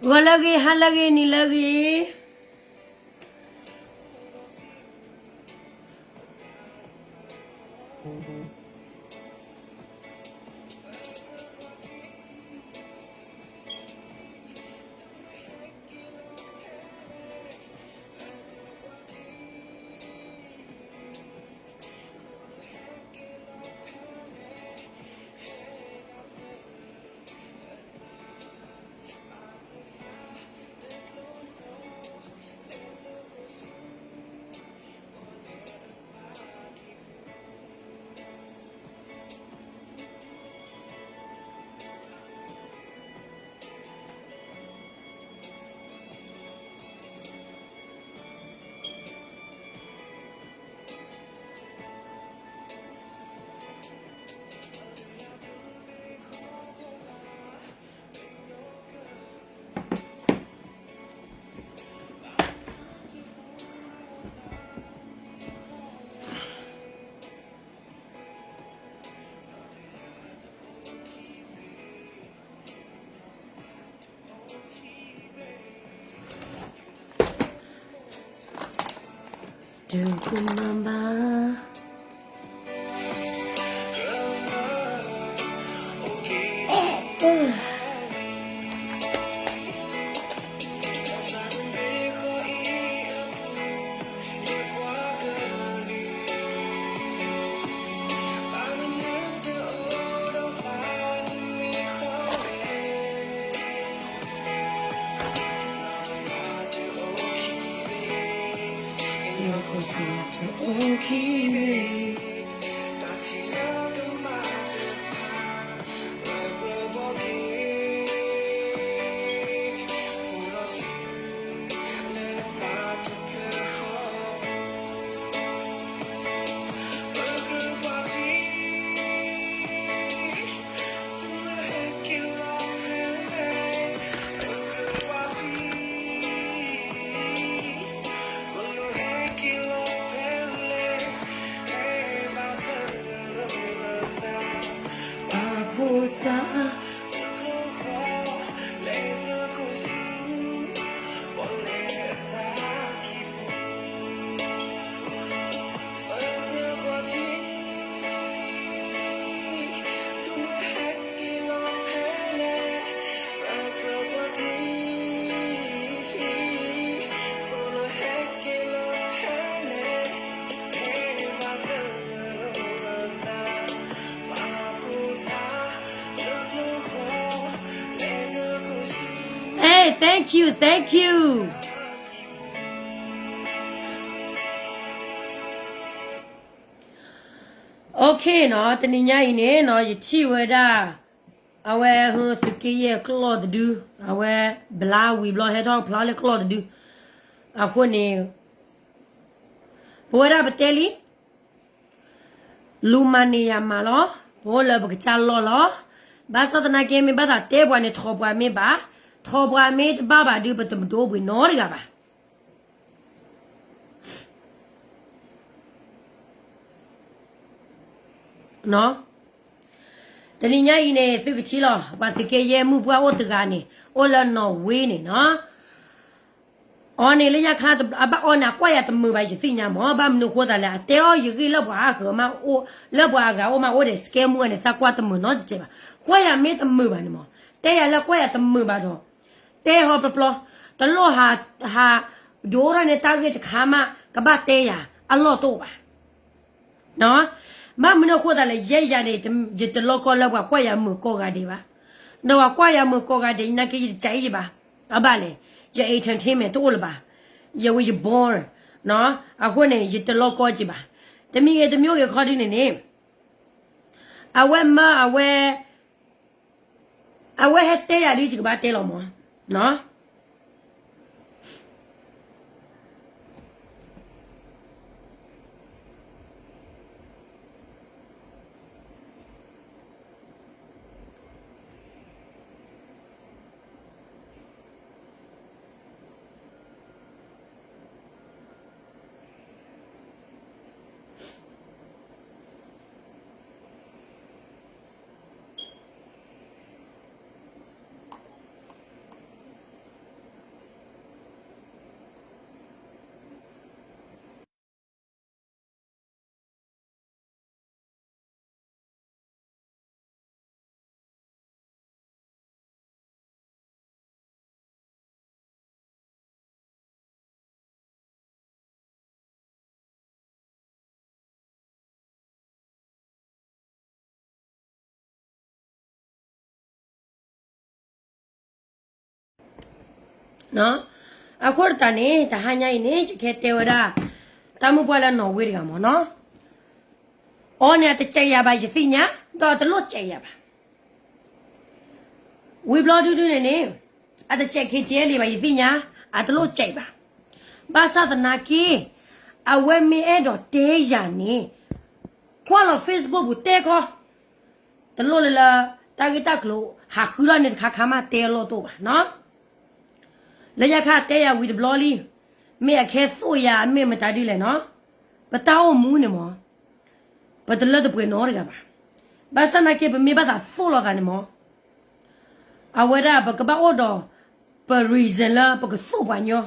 ဂီၤလၢအဂ့ၤ, ဟါလၢအဂ့ၤ, နံၤလၢအဂ့ၤ. Hey, thank you, thank you. Okay နီၤ, တနံၤညါအံၤန့ၣ်နီၤ ယထံၣ်ဝဲဒၣ် အဝဲ သုးက့ယဲၢ်ကျီၢ်တဒု, အဝဲ ဘျါဝံၤဘျီ ဟဲထီၣ်ဖျါလၢကျီၢ်တဒု, အဃိန့ၣ် ပဝဲဒၣ်ပတဲလံ လူမၤန့ၢ်ယၤမၤလီၤ, ပအိၣ်လၢပကစၢ်လီၢ်လီၤ. ဘၣ်ဆၣ်သနာ်က့ မ့ၢ်ဘၣ်သးတဲပှၤန့ၣ် ထိးပှၤမ့ၢ်ဘၣ်, ထိးပှၤမ့ၢ်တဘၣ်ဘၣ်ဒုး ပတမတိၢ်ဘှံးနီတဂၤဘၣ်. တနံၤညါအံၤန့ၣ် သုကထံၣ်လီၤ ပှၤသုးက့ယဲၢ်မုၢ်ပှၢ်အိၣ်တဂၤန့ၣ် အိၣ်လၢနီၣ်ဝ့န့ၣ်နီၤ. အီၤန့ၣ်လၢညါခါ အဘၣ်အီၤန့ၣ် အကွၢ်ယၤတမုာ်ဘၣ် ယသ့ၣ်ညါမး. ဘၣ်မနုၤအဃိသတးလဲၣ် အတဲအီၤယဂ့ၢ်လၢပှၤအါဃၢၤမးအိၣ် လၢပှၤအဂၤအိၣ်မးအိၣ်ဒီး scam မုၢ်န့ၣ် သးကွၢ်တမုာ်နီတစဲးဘၣ်. ကွၢ်ယၤမ့ၢ်တမုာ်ဘၣ်န့ၣ်မး တဲယၤလၢကွၢ်ယၤတမုာ်ဘၣ်ဒီး တဲဟီပျီပျီ တလိၣ်ဟး ဟး ဒိၣ်ထီၣ်န့ၢ်တၢ်ဂ့ၢ်တခါမး ကဘၣ်တဲယၤ အလီၢ်တအိၣ်ဘၣ်. ဘၣ်မနုၤအဃိသတးလဲၣ် ယဲယၤန့ၣ် ယတလီကီလၢပှၤကွၢ်ယၤမုာ်ကိးဂၤဒဲးဘၣ်. ဒီးပှၤကွၢ်ယၤမုာ်ကိးဂၤဒဲး နာ်က့ယတကးအံၤဘၣ်. အဘၣ်လဲၣ် ယ entertainment တအိၣ်လၢၤဘၣ်. ယဝဲယ boring အဃိန့ၣ် ယတလီကီက့ၤဘၣ်. တမံၤဂ့ၤတမံၤဂ့ၤခီဒုန့ၣ်န့ၣ် အဝဲမၢအဝဲ အဝဲဟဲတဲယၤဒ်ယကဘၣ်တဲလီၤမး. အဃိတးန့ၣ် တဟါညါအံၤန့ၣ် ယကဟဲတဲဝဲဒၣ် တၢ်မုၣ်ပှၢ်လၢနီၣ်ဝ့တဂၤမ့ၢ်နီၤ, အီၤန့ၣ် အတစဲးယၤဘၣ် ယသ့ၣ်ညါ, ဒီးအတလိၣ်စဲးယၤဘၣ်. ဝံၤဘျီဒုဒုန့ၣ်န့ၣ် အတစဲး ခ့တ့လံ ဘၣ် ယသ့ၣ်ညါ, အတလိၣ်စဲးဘၣ်. ဘၣ်ဆၣ်သနာ်က့ အဝဲမ့ၢ်အဲၣ်ဒိးတဲယၤန့ၣ် ကွၢ်လီၤ Facebook ပူၤတဲခီ, တလိၣ်လၢလၢ တၢ်ဂ့ၢ်တၢ်ကျိၤ ဟးဃုထီၣ်န့ၣ်တခါခါမး တဲအလီၢ်တအိၣ်ဘၣ်နီၤ. လၢညါခါတဲယၤဝံၤတဘျီလံ, မ့ၢ်အခဲသိၣ်ယၤ မ့ၢ်မတၤဒ်လဲၣ်နီၤ, ပတၢ်အိၣ်မူန့ၣ်မ့ၢ် ပတလၢတပှဲၤနီတဂၤဘၣ်. ဘၣ်ဆၣ်သနာ်က့ ပမ့ၢ်ဘၣ်သးသိၣ်လိာ်သးန့ၣ်မ့ၢ် အဝဲဒၣ်ပကဘၣ်အိၣ်ဒီး ပ reason လၢပကသိၣ်ပှၤညီ,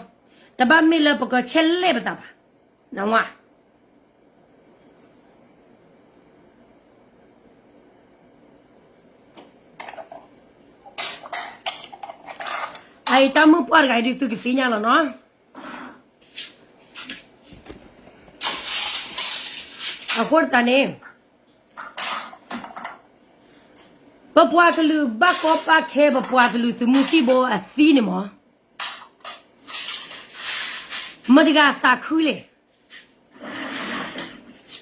တဘၣ်မ့ၢ်လၢပကဆဲးလဲၣ်ပသးဘၣ်. နဝါ အအံၤ တၢ်မုၣ်ပှၢ်တဂၤအံၤဒုး သုကသ့ၣ်ညါလီၤနီၤ. အဃိတးန့ၣ် ပပှၤကလုာ်ဘၣ်ကီဘၣ်ခဲ ပပှၤကလုာ်သုးမုၢ်သံၣ်ဘိအသံန့ၣ်မ့ၢ် မတၤတဂၤသးခုလဲၣ်.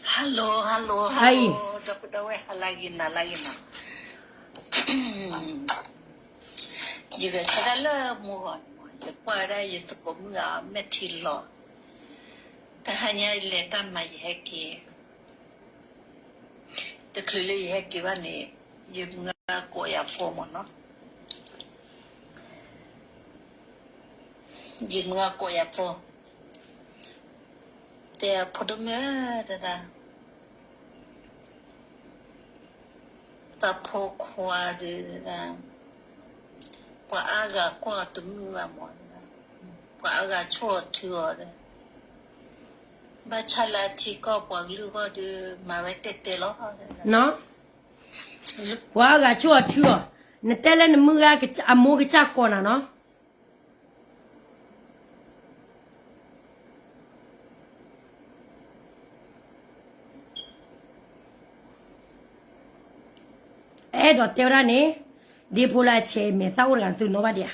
ဟါလိၤ ဟါလိၤ ဟါလိၤ ဒီပုၢ်ဒီဝဲၢ် ဟါလၢဂ့ၤ နၤလၢဂ့ၤနီၤ. ယဂဲၤဆၢထၢၣ်လၢမုၢ်ဂီၤန့ၣ်မ့ၢ် ယကွၢ်ဝဲဒၣ်ယသကိးမုၣ်အမဲာ်ထံလီၤ. တဟါညါလဲၤတၢ်မၤယဟဲက့ၤ တချုးလၢယဟဲက့ၤဘၣ်န့ၣ် ယမုၢ်ဂၤကိးယၤ phone မ့ၢ်နီၤ. ယမုၢ်ဂၤကိးယၤ phone တဲအဖိဒိၣ်မုၣ်ဧၢ တဲဒၣ် သးဖိခွါဒီး ပှၤအါဂၤကွၢ်တမုာ်ဘၣ်မ့ၢ်, ပှၤအါဂၤဆိၣ်အီၤထုအီၤဒီး ဘၣ်ဆၣ်လၢအထံကီၢ်ပှၤကလုာ်ဂီၢ်ဒီး မၤဝဲတဲတဲလီၤ. ပှၤအါဂၤဆိၣ်အီၤထုအီၤ, နတဲလၢနမုၢ်ဂၤအမိၢ်ကစၢ်ကိးနၤနီၤ. အဲၣ်ဒိးတဲဝဲဒၣ်န့ၣ်, ဒ့ဖိလၢအဆဲးမဲာ်သၣ်အိၣ်တဂၤ သုနီၣ်ဘၣ်ဒံးဧါ.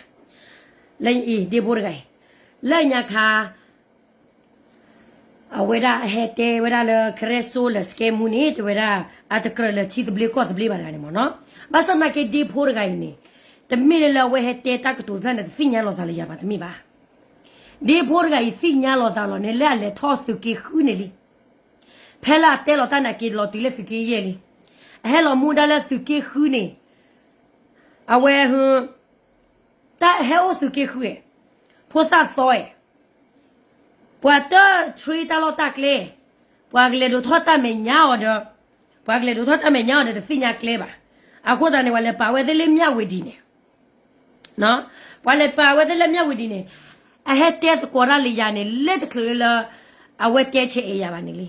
လၢအံၤ ဒ့ဖိတဂၤအံၤ လၢညါခါ အဝဲဒၣ်အဟဲတဲဝဲဒၣ်လၢ ကရဲစိလၢ စကဲမူန့ၣ် တဲဝဲဒၣ် အတကြၢးလၢထံသဘျ့ကီၢ်သဘျ့ဘၣ်တဂၤန့ၣ်မ့ၢ်နီၤ. ဘၣ်ဆၣ်သနာ်က့ ဒ့ဖိတဂၤအံၤန့ၣ် တမ့ၢ်လၢလၢအဝဲဟဲတဲတၢ်ကတိၤတဖျၢၣ်န့ၣ် တသ့ၣ်ညါလီၤသးလၢယၤဘၣ် တမ့ၢ်ဘၣ်. ဒ့ဖိတဂၤအံၤသ့ၣ်ညါလီၤသးလီၤန့ၣ် လၢအလဲၤထီၣ်သုးက့ဃုန့ၣ်လံ. ဖဲလၢအတဲလီၤတၢ်န့ၣ် အက့ၤလီၤတုၤလၢသုးက့ယဲၢ်လံ. အဟဲလီၤမူဒါလၢသုးက့ဃုန့ၣ် အဝဲ တၢ်ဟဲအိၣ်သုးက့ဃုဧါ, ဖိသၣ်သီဧါ, ပှၤတ train တၢ်လီၢ်တၢ်ကျဲ, ပှၤကလဲၤဒိးထီၣ်တၢ်မဲာ်ညါအီၤဒီး, ပှၤကလဲၤဒိးထီၣ်တၢ်မဲာ်ညါအီၤဒီး တသ့ၣ်ညါကျဲဘၣ်. အဃိသတးန့ၣ် ပှၤလဲၤပာ်ဝဲသ့ၣ်လၢမၠၣ်ဝတံၤန့ၣ် ပှၤလဲၤပာ်ဝဲသ့ၣ်လၢမၠၣ်ဝတံၤန့ၣ် အဟဲတဲသကိးတၢ်လၢယၤန့ၣ် လၢတချုးလၢ အဝဲတဲဆဲးအဲၣ်ယၤဘၣ်န့ၣ်လံ.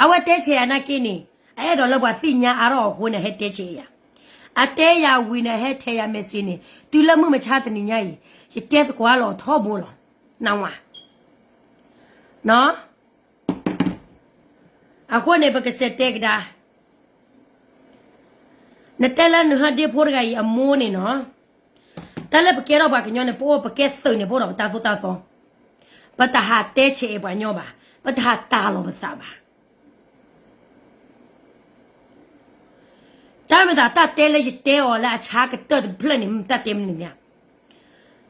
အဝဲတဲဆဲးယၤနာ်က့န့ၣ် အအဲၣ်ဒိးလၢပှၤသ့ၣ်ညါအါထီၣ်အဃိန့ၣ် အဟဲတဲဆဲးယၤ. အတဲယၤဝံၤန့ၣ် အဟဲထဲးယၤ message န့ၣ် တုၤလၢမုၢ်မဆါတနံၤညါအံၤ ယတဲသကိးလီၤထီဘိလီၤ. နဝါ အဃိန့ၣ် ပကစဲးတဲကဒါ နတဲလၢနဟၢဒ့ဖိတဂၤအံၤအမိၢ်န့ၣ်နီၤ, တၢ်လၢပကဲထီၣ်ပှၤကညီန့ၣ် ပအိၣ်ပကဲသုးန့ၣ် ပအိၣ်ဒီးပတၢ်သိၣ်တၢ်သီ, ပတဟးတဲဆဲးအဲၣ်ပှၤညီဘၣ်, ပတဟးတၤလီၤပသးဘၣ်. တၢ်မ့ၢ်သးတၢ်တဲလၢယတဲအီၤလၢအဆါကတၢၢ်တဖျၢၣ်န့ၣ် မ့ၢ်တၢ်တဲမနုၤလဲၣ်.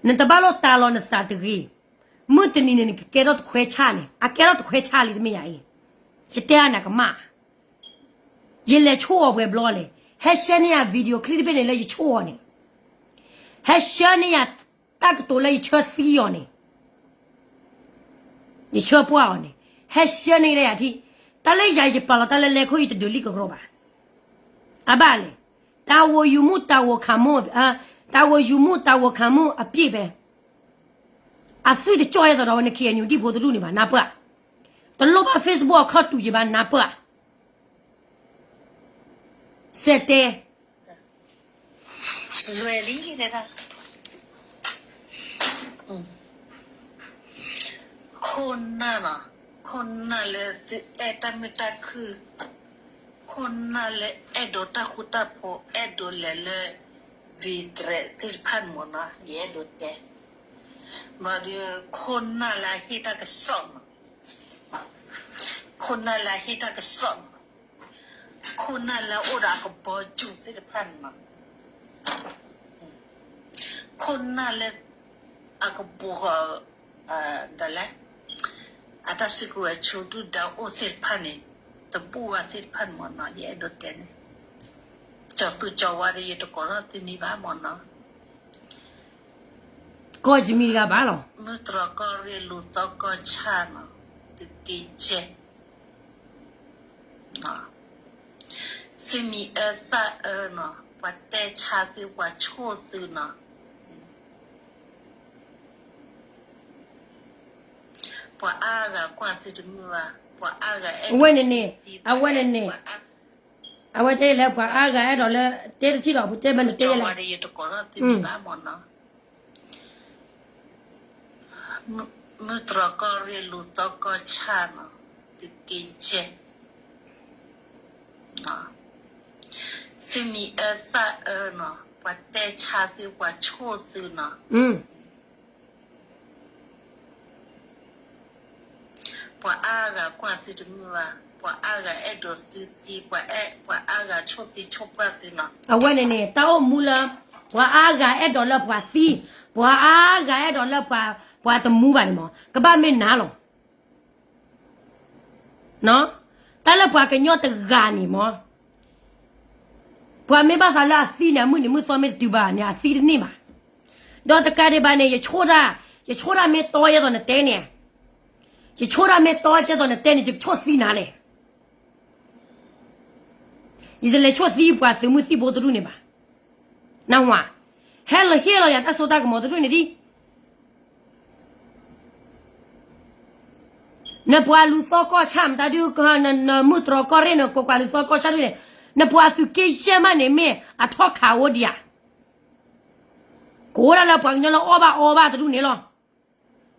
နတဘၣ်လိၣ်တၤလီၤနသးတဂ့ၤ. မုၢ်တနံၤန့ၣ် နကကဲထီၣ်တခွဲဆၣ်န့ၣ် အကဲထီၣ်တခွဲဆၣ်လံတမ့ၢ်ယၤအံၤ, ယတဲအါနၤကမၣ် ယလဲၤဆိၣ်အီၤပှဲၤဘျီလဲၣ်, ဟဲဆှၢန့ၢ်ယၤ video clip တဘ့ၣ်န့ၣ်လၢယဆိၣ်အီၤန့ၣ်, ဟဲဆှၢန့ၢ်ယၤ တၢ်ကတိၤလၢယဆၢသံအီၤန့ၣ်, ယဆၢပှၢ်အီၤန့ၣ်, ဟဲဆှၢန့ၢ်ယၤထံၣ်, တၢ်လၢယၤယပာ်လီၤတၢ်လၢလဲၤခိၣ်အံၤတဒုးလံကကြီဘၣ်. အဘၣ်လဲၣ်, တၢ်ဝိယုၤမူ တၢ်ဝိခးမူ, တၢ်ဝိယုၤမူ တၢ်ဝိခးမူအပြည့်ပဲ အသွံၣ်တကၠီၣ်အဲၣ်သိးဒီးဝဲန့ၣ် KNU ဒံၣ်ဖိတဒူၣ်န့ၣ်ဘၣ် နၢ်ပၢၢ်ဧါ. တလိၣ်ဘၣ် Facebook အခီၣ်တူာ်က့ၤဘၣ် နၢ်ပၢၢ်ဧါ. စဲးတဲ လွဲၢ်လံတဲဒၣ် ခိၣ်နၢ်လီၤ, ခိၣ်နၢ်လၢသုအဲၣ်တၢ်မုာ်တၢ်ခုၣ်, ခိၣ်နၢ်လၢအဲၣ်ဒိးတၢ်ဃူတၢ်ဖိး အဲၣ်ဒိးလဲၤလၢ ဝံၤတရဲးသ့ၣ်တဖၣ်န့ၣ်မ့ၢ်နီၤ ယအဲၣ်ဒိးတဲ, ဘၣ်ဒီး ခိၣ်နၢ်လၢအဟ့ၣ်တၢ်ကစီၣ်မး, ခိၣ်နၢ်လၢအဟ့ၣ်တၢ်ကစီၣ်မး, ခိၣ်နၢ်လၢအအိၣ်ဒီးအကဘီယူၤသ့ၣ်တဖၣ်န့ၣ်မး, ခိၣ်နၢ်လၢ အကဘီဃီၤ ဒ်လဲၣ်, အတၢ်စုကဝဲၤဆိဒုၣ်ဒါအိၣ်သ့ၣ်တဖၣ်န့ၣ်, တဘူၣ်ဝဲသ့ၣ်တဖၣ်န့ၣ်မ့ၢ်နီၤ, ယအဲၣ်ဒိးတဲန့ၣ်, ကၠီၤသူကၠီၤဝါဒီး ယတကိးထီၣ်သုမံၤဘၣ်မ့ၢ်နီၤ, ကိးယမံၤတဂၤဘၣ်လီၤ. မုၢ်တြီၢ်ကီၢ်ရ့ၣ်လူၤသီကီၢ်ဆၣ်နီၤ, သုးက့ကဲ သုမံၤအၢသၣ်အၢနီၤ, ပှၤတဲဆါသု ပှၤဆိၣ်သုနီၤ, ပှၤအါဂၤကွၢ်သုတမုာ်ဘၣ်, ပှၤအါဂၤအဲၣ်ဒိး အဝဲန့ၣ်န့ၣ်, အဝဲန့ၣ်န့ၣ်, အဝဲတဲလၢပှၤအါဂၤအဲၣ်ဒိးလၢ တဲတထံၣ်ဒီး ပတဲမ့ၢ်နတဲယဲလဲၣ်, ယတကိးထီၣ်သုမံၤဘၣ်မ့ၢ်နီၤ. မုၢ်တြီၢ်ကီၢ်ရ့ၣ်လူၤသီကီၢ်ဆၣ်နီၤ, သုးက့ကဲ, သုမံၤအၢသၣ်အၢနီၤ, ပှၤတဲဆါသု ပှၤဆိၣ်သုနီၤ, ပှၤအါဂၤကွၢ်သုတမုာ်ဘၣ်, ပှၤအါဂၤအဲၣ်ဒိးသုသံ, ပှၤအါဂၤဆိၣ်သံဆိၣ်ပှၢ်သုနီၤ. အဝဲန့ၣ်န့ၣ် တၢ်အိၣ်မူလၢ ပှၤအါဂၤအဲၣ်ဒိးလၢပှၤသံ, ပှၤအါဂၤအဲၣ်ဒိးလၢပှၤတမူဘၣ်န့ၣ်မ့ၢ် ကဘၣ်မ့ၢ်နၤလီၤ. တၢ်လၢပှၤကညီတဂၤန့ၣ်မ့ၢ် ပှၤမ့ၢ်ဘၣ်သးလၢအသံန့ၣ် အမုၢ်နံၤမုၢ်သီမ့ၢ်တတုၤဘၣ်န့ၣ် အသံတန့ၢ်ဘၣ်. ဒီးတကးဒံးဘၣ်န့ၣ် ယဆိၣ်တၢ်, ယဆိၣ်တၢ်မ့ၢ်တီယဲသိးနတဲန့ၣ်, ယဆိၣ်တၢ်မ့ၢ်တီကဲသိးနတဲန့ၣ် ယကဆိၣ်သံနၤလဲၣ်. ယတလဲၤဆိၣ်သံပှၤသုးမုၢ်သံၣ်ဘိတဒူၣ်န့ၣ်ဘၣ်. နဝၤ, ဟဲလီၤဟ့ၣ်လီၤယၤတၢ်စိတၢ်ကမီၤတဒူၣ်န့ၣ်ဒံး. နပှၤလူၤသီကီၢ်ဆၣ်မတၤဒုး, နမုၢ်တြီၢ်ကီၢ်ရ့ၣ် နကွၢ်ကွၢ်လူၤသီကီၢ်ဆၣ်ဒ်န့ၣ်, နပှၤသုးက့ယဲၢ်မးန့ၣ် မ့ၢ်အထီၣ်ခးအိၣ်ဒံးဧါ. ကအိၣ်ဒၣ်လၢပှၤကညီလၢအီၣ်ဘၣ်အီဘၣ်တဒူၣ်န့ၣ်လီၤ.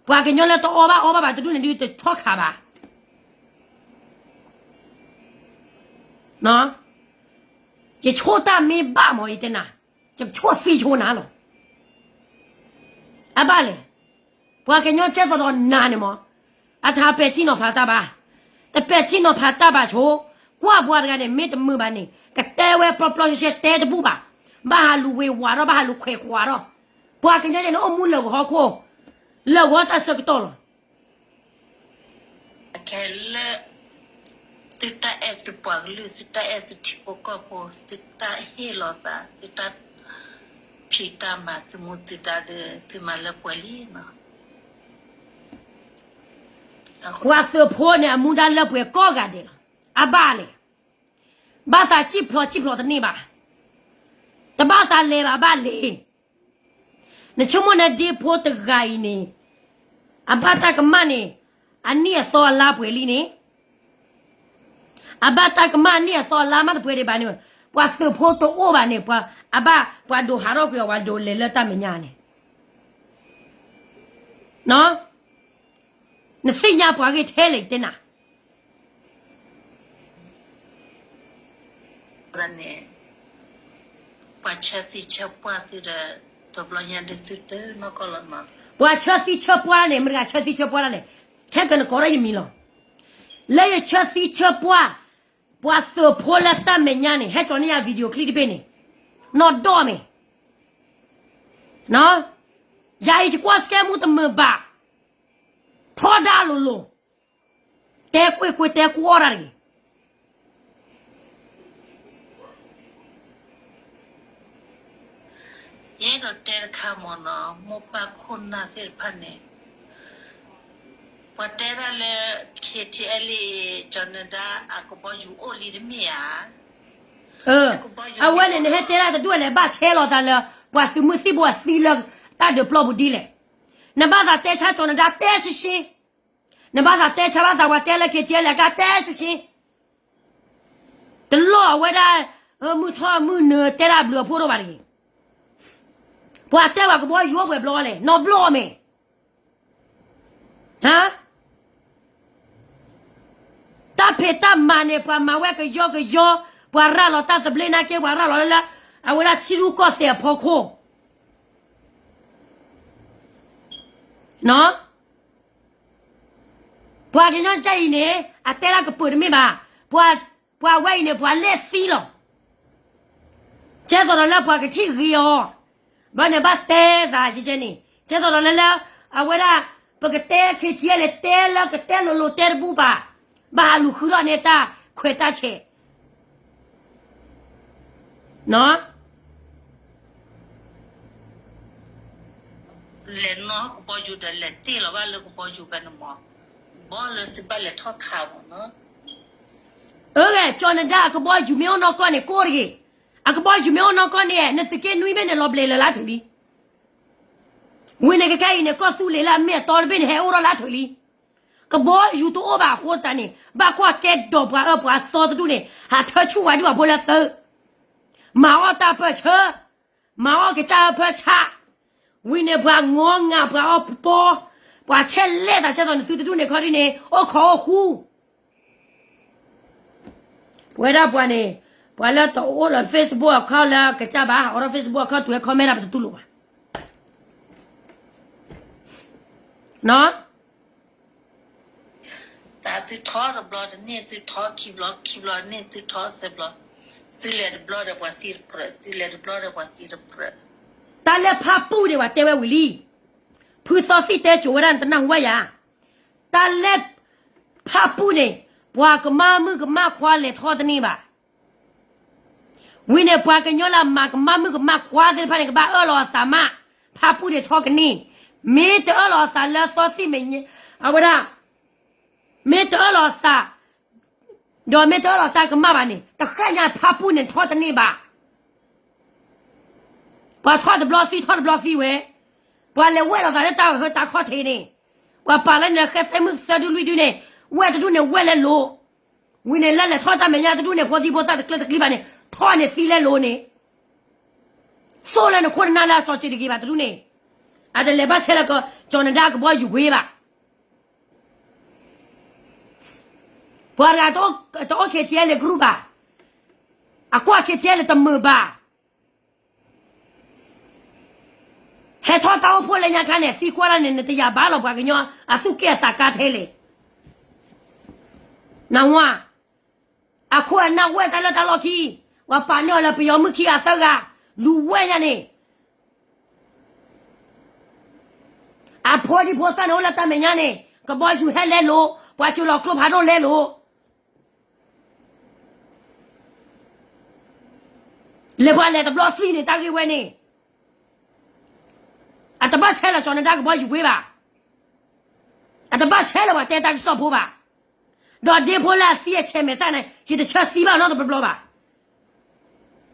ပှၤကညီလၢတအီၣ်ဘၣ်အီဘၣ်ဘၣ်တဒူၣ်န့ၣ်ဒုးတထီၣ်ခးဘၣ်. ယဆိၣ်တၢ်မ့ၢ်ဘၣ်မ့ၢ်ယတဲနၤ, ယကဆိၣ်သံဆိနၤလီၤ. အဘၣ်လဲၣ်, ပှၤကညီကဲသိးဒီးနၤန့ၣ်မ့ၢ်, အတဟးပဲာ်ထံနီၤဖးတၢ်ဘၣ်, တပဲာ်ထံနီၤဖးတၢ်ဘၣ်ဆိ, ကွၢ်ပှၤတဂၤန့ၣ် မ့ၢ်တမုာ်ဘၣ်န့ၣ် ကတဲဝဲပျီပျီရှဲရှဲတဲတဘူၣ်ဘၣ်, ဘၣ်ဟးလူၤဝ့ၤဝးဒီး ဘၣ်ဟးလူၤခွဲးခွးဒီး, ပှၤကညီန့ၣ် အိၣ်မူလၢာ်ဂီၤဟီၣ်ခိၣ်, လၢာ်ဂီၤတၢ်ဆၢကတီၢ်လီၤ. အခဲလၢာ်, သုတၢ်အဲၣ်သုပှၤကလုာ်, သုတၢ်အဲၣ်သုထံဖိကီၢ်ဖိ, သုတၢ်ဟ့ၣ်လီၤသး, သုတၢ်ဖံးတၢ်မၤ, သုမူသုဒါဒီး သုမၤလၢပှဲၤလံနီၤ. ပှၤသုးဖိန့ၣ် အမူဒါလၢပှဲၤကိးဂၤဒဲးလီၤ. အဘၣ်လဲၣ်, ဘၣ်သးစံၣ်ဖျိးစံၣ်ဖျိးတန့ၢ်ဘၣ်, တဘၣ်သးလဲၤဘၣ်ဘၣ်လဲၤ နဆိကမိၣ်နဒ့ဖိတဂၤအံၤန့ၣ်, အဘၣ်တၢ်ကမၣ်န့ၣ်, အနံၣ်အသီအလါပှဲၤလံန့ၣ်, အဘၣ်တၢ်ကမၣ်အနံၣ်အသီအလါမးတပှဲၤဒံးဘၣ်န့ၣ်, ပှၤသုးဖိတအိၣ်ဘၣ်န့ၣ်, အဘၣ်ပှၤဒိးဟးထီၣ်ကွံာ်အီၤ ပှၤဒိးလဲၤလၢတၢ်မဲာ်ညါန့ၣ်, နသ့ၣ်ညါပှၤဂ့ၢ်ထဲလဲၣ်တဲနၤ န့ၣ်, ပှၤဆၢသံဆၢပှၢ်သုဒီး တဘျီညါဒုးသုတနီၢ်ကီၢ်လီၤမး. ပှၤဆၢသံဆၢပှၢ်န့ၣ် မတၤဂၤဆၢသံဆၢပှၢ်ဒၣ်လဲၣ်, ခဲကနကိးထီၣ်ယမံၤလီၤ. လၢယဆၢသံဆၢပှၢ်, ပှၤသုးဖိလၢတၢ်မဲာ်ညါန့ၣ် ဟဲကၠီၤန့ၢ်ယၤ video clip တဘ့ၣ်န့ၣ်, နီၢ်ဒီၣ်မ့ၢ် ယၤအံၤယကွၢ်စကဲမူတမုာ်ဘၣ်, ထီဒါလိၤလိၤ, တဲကွ့ၢ်ကွ့ၢ်တဲကွီၢ်တၢ်တဂ့ၤ. ယအဲၣ်ဒိးတဲတခါမ့ၢ်နီၤ, မိၢ်ပၢ်ခိၣ်နၢ်သ့ၣ်တဖၣ်န့ၣ်, ပှၤတဲဒၣ်လၢ KTLA ကၠီၤနဒါ အကဘီယူၤအိၣ်လံတမ့ၢ်ဧါ. အဝဲန့ၣ် နဟဲတဲဒၣ်တဒူၣ်လဲၣ်, ဘၣ်ဆဲးလီၤသးလၢ ပှၤသုးမုၢ်သံၣ်ဘိအသံလၢတၢ်ဒုးပျီပူၤဒ်လဲၣ်. နဘၣ်သးတဲဆါကၠီၤနဒါတဲရှဲရှဲ, နဘၣ်သးတဲဆါဘၣ်သးပှၤတဲလၢ KTLA အကါတဲရှဲရှဲ, တလိၣ်အဝဲဒၣ် မုၢ်ထီၣ်မုၢ်နၢၤတဲဒၣ်ဘျုးအဖှိၣ်ဒိၣ်ဘၣ်တဂ့ၤ. ပှၤတဲပှၤကဘီယူၤအိၣ်ပှဲၤဘျီလဲၣ်, နီတဘျီမ့ၢ် တၢ်ဖံးတၢ်မၤန့ၣ် ပှၤမၤဝဲကယီကယီ, ပှၤရၤလီၤတၢ်သဘျ့နာ်က့ ပှၤရၤလီၤလၢလၢ အဝဲဒၣ်ထံရူၢ်ကီၢ်သဲးအဖီခိၣ်. ပှၤကညီကအံၤန့ၣ် အတဲဒၣ်ကပၢၤတမ့ၢ်ဘၣ်. ပှၤဝဲအံၤန့ၣ် ပှၤလဲၣ်သံလီၤ. ကဲသိးဒီးလၢပှၤကထံၣ်ဂ့ၤအီၤ, ဘၣ်န့ၣ်ဘၣ်တဲသးကဲကဲန့ၣ် ကဲသိးဒီးလၢလၢ အဝဲဒၣ် ပကတဲ ခ့ကဲလဲၣ် တဲလၢကတဲလိၤလိၤတဲတဘူၣ်ဘၣ်, ဘၣ်ဟးလူၤဃုထီၣ်န့ၢ်တၢ်ခွဲးတၢ်ဆဲး လဲၤနီၢ်ကဘီယူၤဒီးလဲၤတ့ၢ်လီၤဘၣ်လၢကဘီယူၤဖဲန့ၣ်မး, ဘီလၢသုဘၣ်လဲၤထီၣ်ခးမးနီၤ. အၢဂ့ၤ ကၠီၤနဒါအကဘီယူၤမ့ၢ်အိၣ်နီၢ်ကီၢ်န့ၣ် ကိၢ်တဂ့ၤ. အကဘီယူၤမ့ၢ်အိၣ်နီၢ်ကီၢ်န့ၣ် နသုးက့နွံဘ့ၣ်န့ၣ် လီၤဘျဲးလၢလါထုးလံ. ဝံၤန့ၣ်ခဲခဲအံၤန့ၣ် ကီၢ်သူလ့ၤလၢအမ့ၢ်အတီတဘ့ၣ်န့ၣ် ဟဲအိၣ်ထီၣ်လါထုးလံ. ကဘီယူၤတအိၣ်ဘၣ်အဃိသတးန့ၣ် ဘၣ်ကွၢ်ကဲဒီးပှၤအၢပှၤသီတဒူၣ်န့ၣ် ဟးထၢဆူၣ်ဝဲဒၣ်ပှၤဖိလၢသု မၤအီၣ်တၢ်ပၢၢ်ဆၢ, မၤအီၣ်ကစၢ်အၢဖၢဆး, ဝံၤန့ၣ်ပှၤငီငၤပှၤအီၣ်ပီ, ပှၤဆဲးလဲၣ်သးကဲသိးန့ၣ် သုတဒူၣ်န့ၣ်ခီဒ်န့ၣ် အိၣ်ခိးအိၣ်ဃူ ပဝဲဒၣ်ပှၤန့ၣ် ပှၤလၢတအိၣ်လၢ Facebook account လၢကစၢ်ဘၣ် ဟးအိးထီၣ် Facebook account တုၤဝဲ comment ဒၣ်ပတတူၢ်လိာ်ဘၣ်. တၢ်သုထီတဘျီ တန့ၢ်သုထီခံဘျီ ခံဘျီန့ၢ်သုထီသၢဘျီ, သုလဲၤတဘျီဒီးပှၤသံတပြၢး သုလဲၤတဘျီဒီးပှၤသံတပြၢး. တၢ်လၢဖါပူၣ်န့ၣ် ပှၤတဲဝဲဝံၤလံ, ဖုသီသံၣ်တဲစိၤဝဲဒၣ်န့ၣ် တနၢ်ဟူဘၣ်ယၤ, တၢ်လၢ ဖါပူၣ်န့ၣ် ပှၤကမၣ်မုၣ်ကမၣ်ခွါလဲၤထီၣ်တန့ၢ်ဘၣ်. ဝံၤန့ၣ် ပှၤကညီလၢအမၤကမၣ်မုၣ်ကမၣ်ခွါသ့ၣ်တဖၣ်န့ၣ် ကဘၣ်အၢၣ်လီၤအသးမး, ဖါပူၣ်န့ၣ်ထီၣ်ကန့ၢ်, မ့ၢ်တအၢၣ်လီၤအသးလၢသီသံၣ်မဲာ်ညါ, အဝဲဒၣ် မ့ၢ်တအၢၣ်လီၤအသး ဒီးမ့ၢ်တအၢၣ်လီၤတၢ်ကမၣ်ဘၣ်န့ၣ် တဃၣ်ညါဖါပူၣ်န့ၣ်ထီၣ်တန့ၢ်ဘၣ်. ပှၤထီၣ်တဘျီသံ ထီၣ်တဘျီသံဝဲ, ပှၤလဲၤဝဲၢ်လီၤသးလၢတၢ်ဟၢတၢ်ခီၣ်ထံးန့ၣ်, ပှၤပာ်လၢန့ၣ်ဃဲသဲမုၣ်သၢဒုလွံၢ်ဒုန့ၣ်, ဝဲၢ်တဒူၣ်န့ၣ်ဝဲၢ်လဲၤလိၤ, ဝံၤန့ၣ်လၢလဲၤထီၣ်တၢ်မဲာ်ညါတဒူၣ်န့ၣ် ဖိသံဖိသၣ်တကျၢၤတကျံဘၣ်န့ၣ် ထီၣ်န့ၣ်သံလဲၤလိၤန့ၣ်, သိၣ်လၢနခိၣ်နနၢ်လၢအစီၤစ့ၤတဂ့ၤဘၣ်တဒူၣ်န့ၣ်, အတလဲၤဘၣ်ဆဲးလၢကၠီၤနဒါကဘီယူၤဝ့ဘၣ်. ပှၤတဂၤတအိၣ် K T L group ဘၣ်, အကွၢ် K T L တမုာ်ဘၣ်. ဟဲထီၣ်တၢ်အိၣ်ဖှိၣ်လၢညါခါန့ၣ် သံကွၢ်တၢ်န့ၣ် နတယာ်ဘၣ်လီၤပှၤကညီအသူၣ်က့ၣ်အသးကါထဲလဲၣ်. နဝါ, အခိၣ်အနၢ်ဝဲၢ်တၢ်လၢတၢ်လီၢ်ခံ, ပှၤပာ်န့ၢ်အီၤလၢပယီၤမုၣ်ခံဂၤသၢဂၤ, လူၤဝဲၢ်ညါန့ၣ် အဖိဒံဖိသၣ်န့ၣ်အိၣ်လၢတၢ်မဲာ်ညါန့ၣ် ကဘီယူၤဟဲလဲၤလိၤ, ပှၤစၢၤလီၤကျိဖးဒိၣ်လဲၤလိၤ, လဲၤပှၤလဲၤတဘျီသံန့ၣ် တၢ်ဂ့ၢ်ဝဲန့ၣ်, အတဘၣ်ဆဲးလီၤကၠီၤနဒါကဘီယူၤဝ့ဘၣ်, အတဘၣ်ဆဲးလီၤပှၤတဲတၢ်ကစီၣ်ဖိဘၣ်, ဒီးဒ့ဖိလၢအသံအဆဲးမဲာ်သၣ်န့ၣ် ယတဆၢသံဘၣ်နီတဘျီဘျီဘၣ်.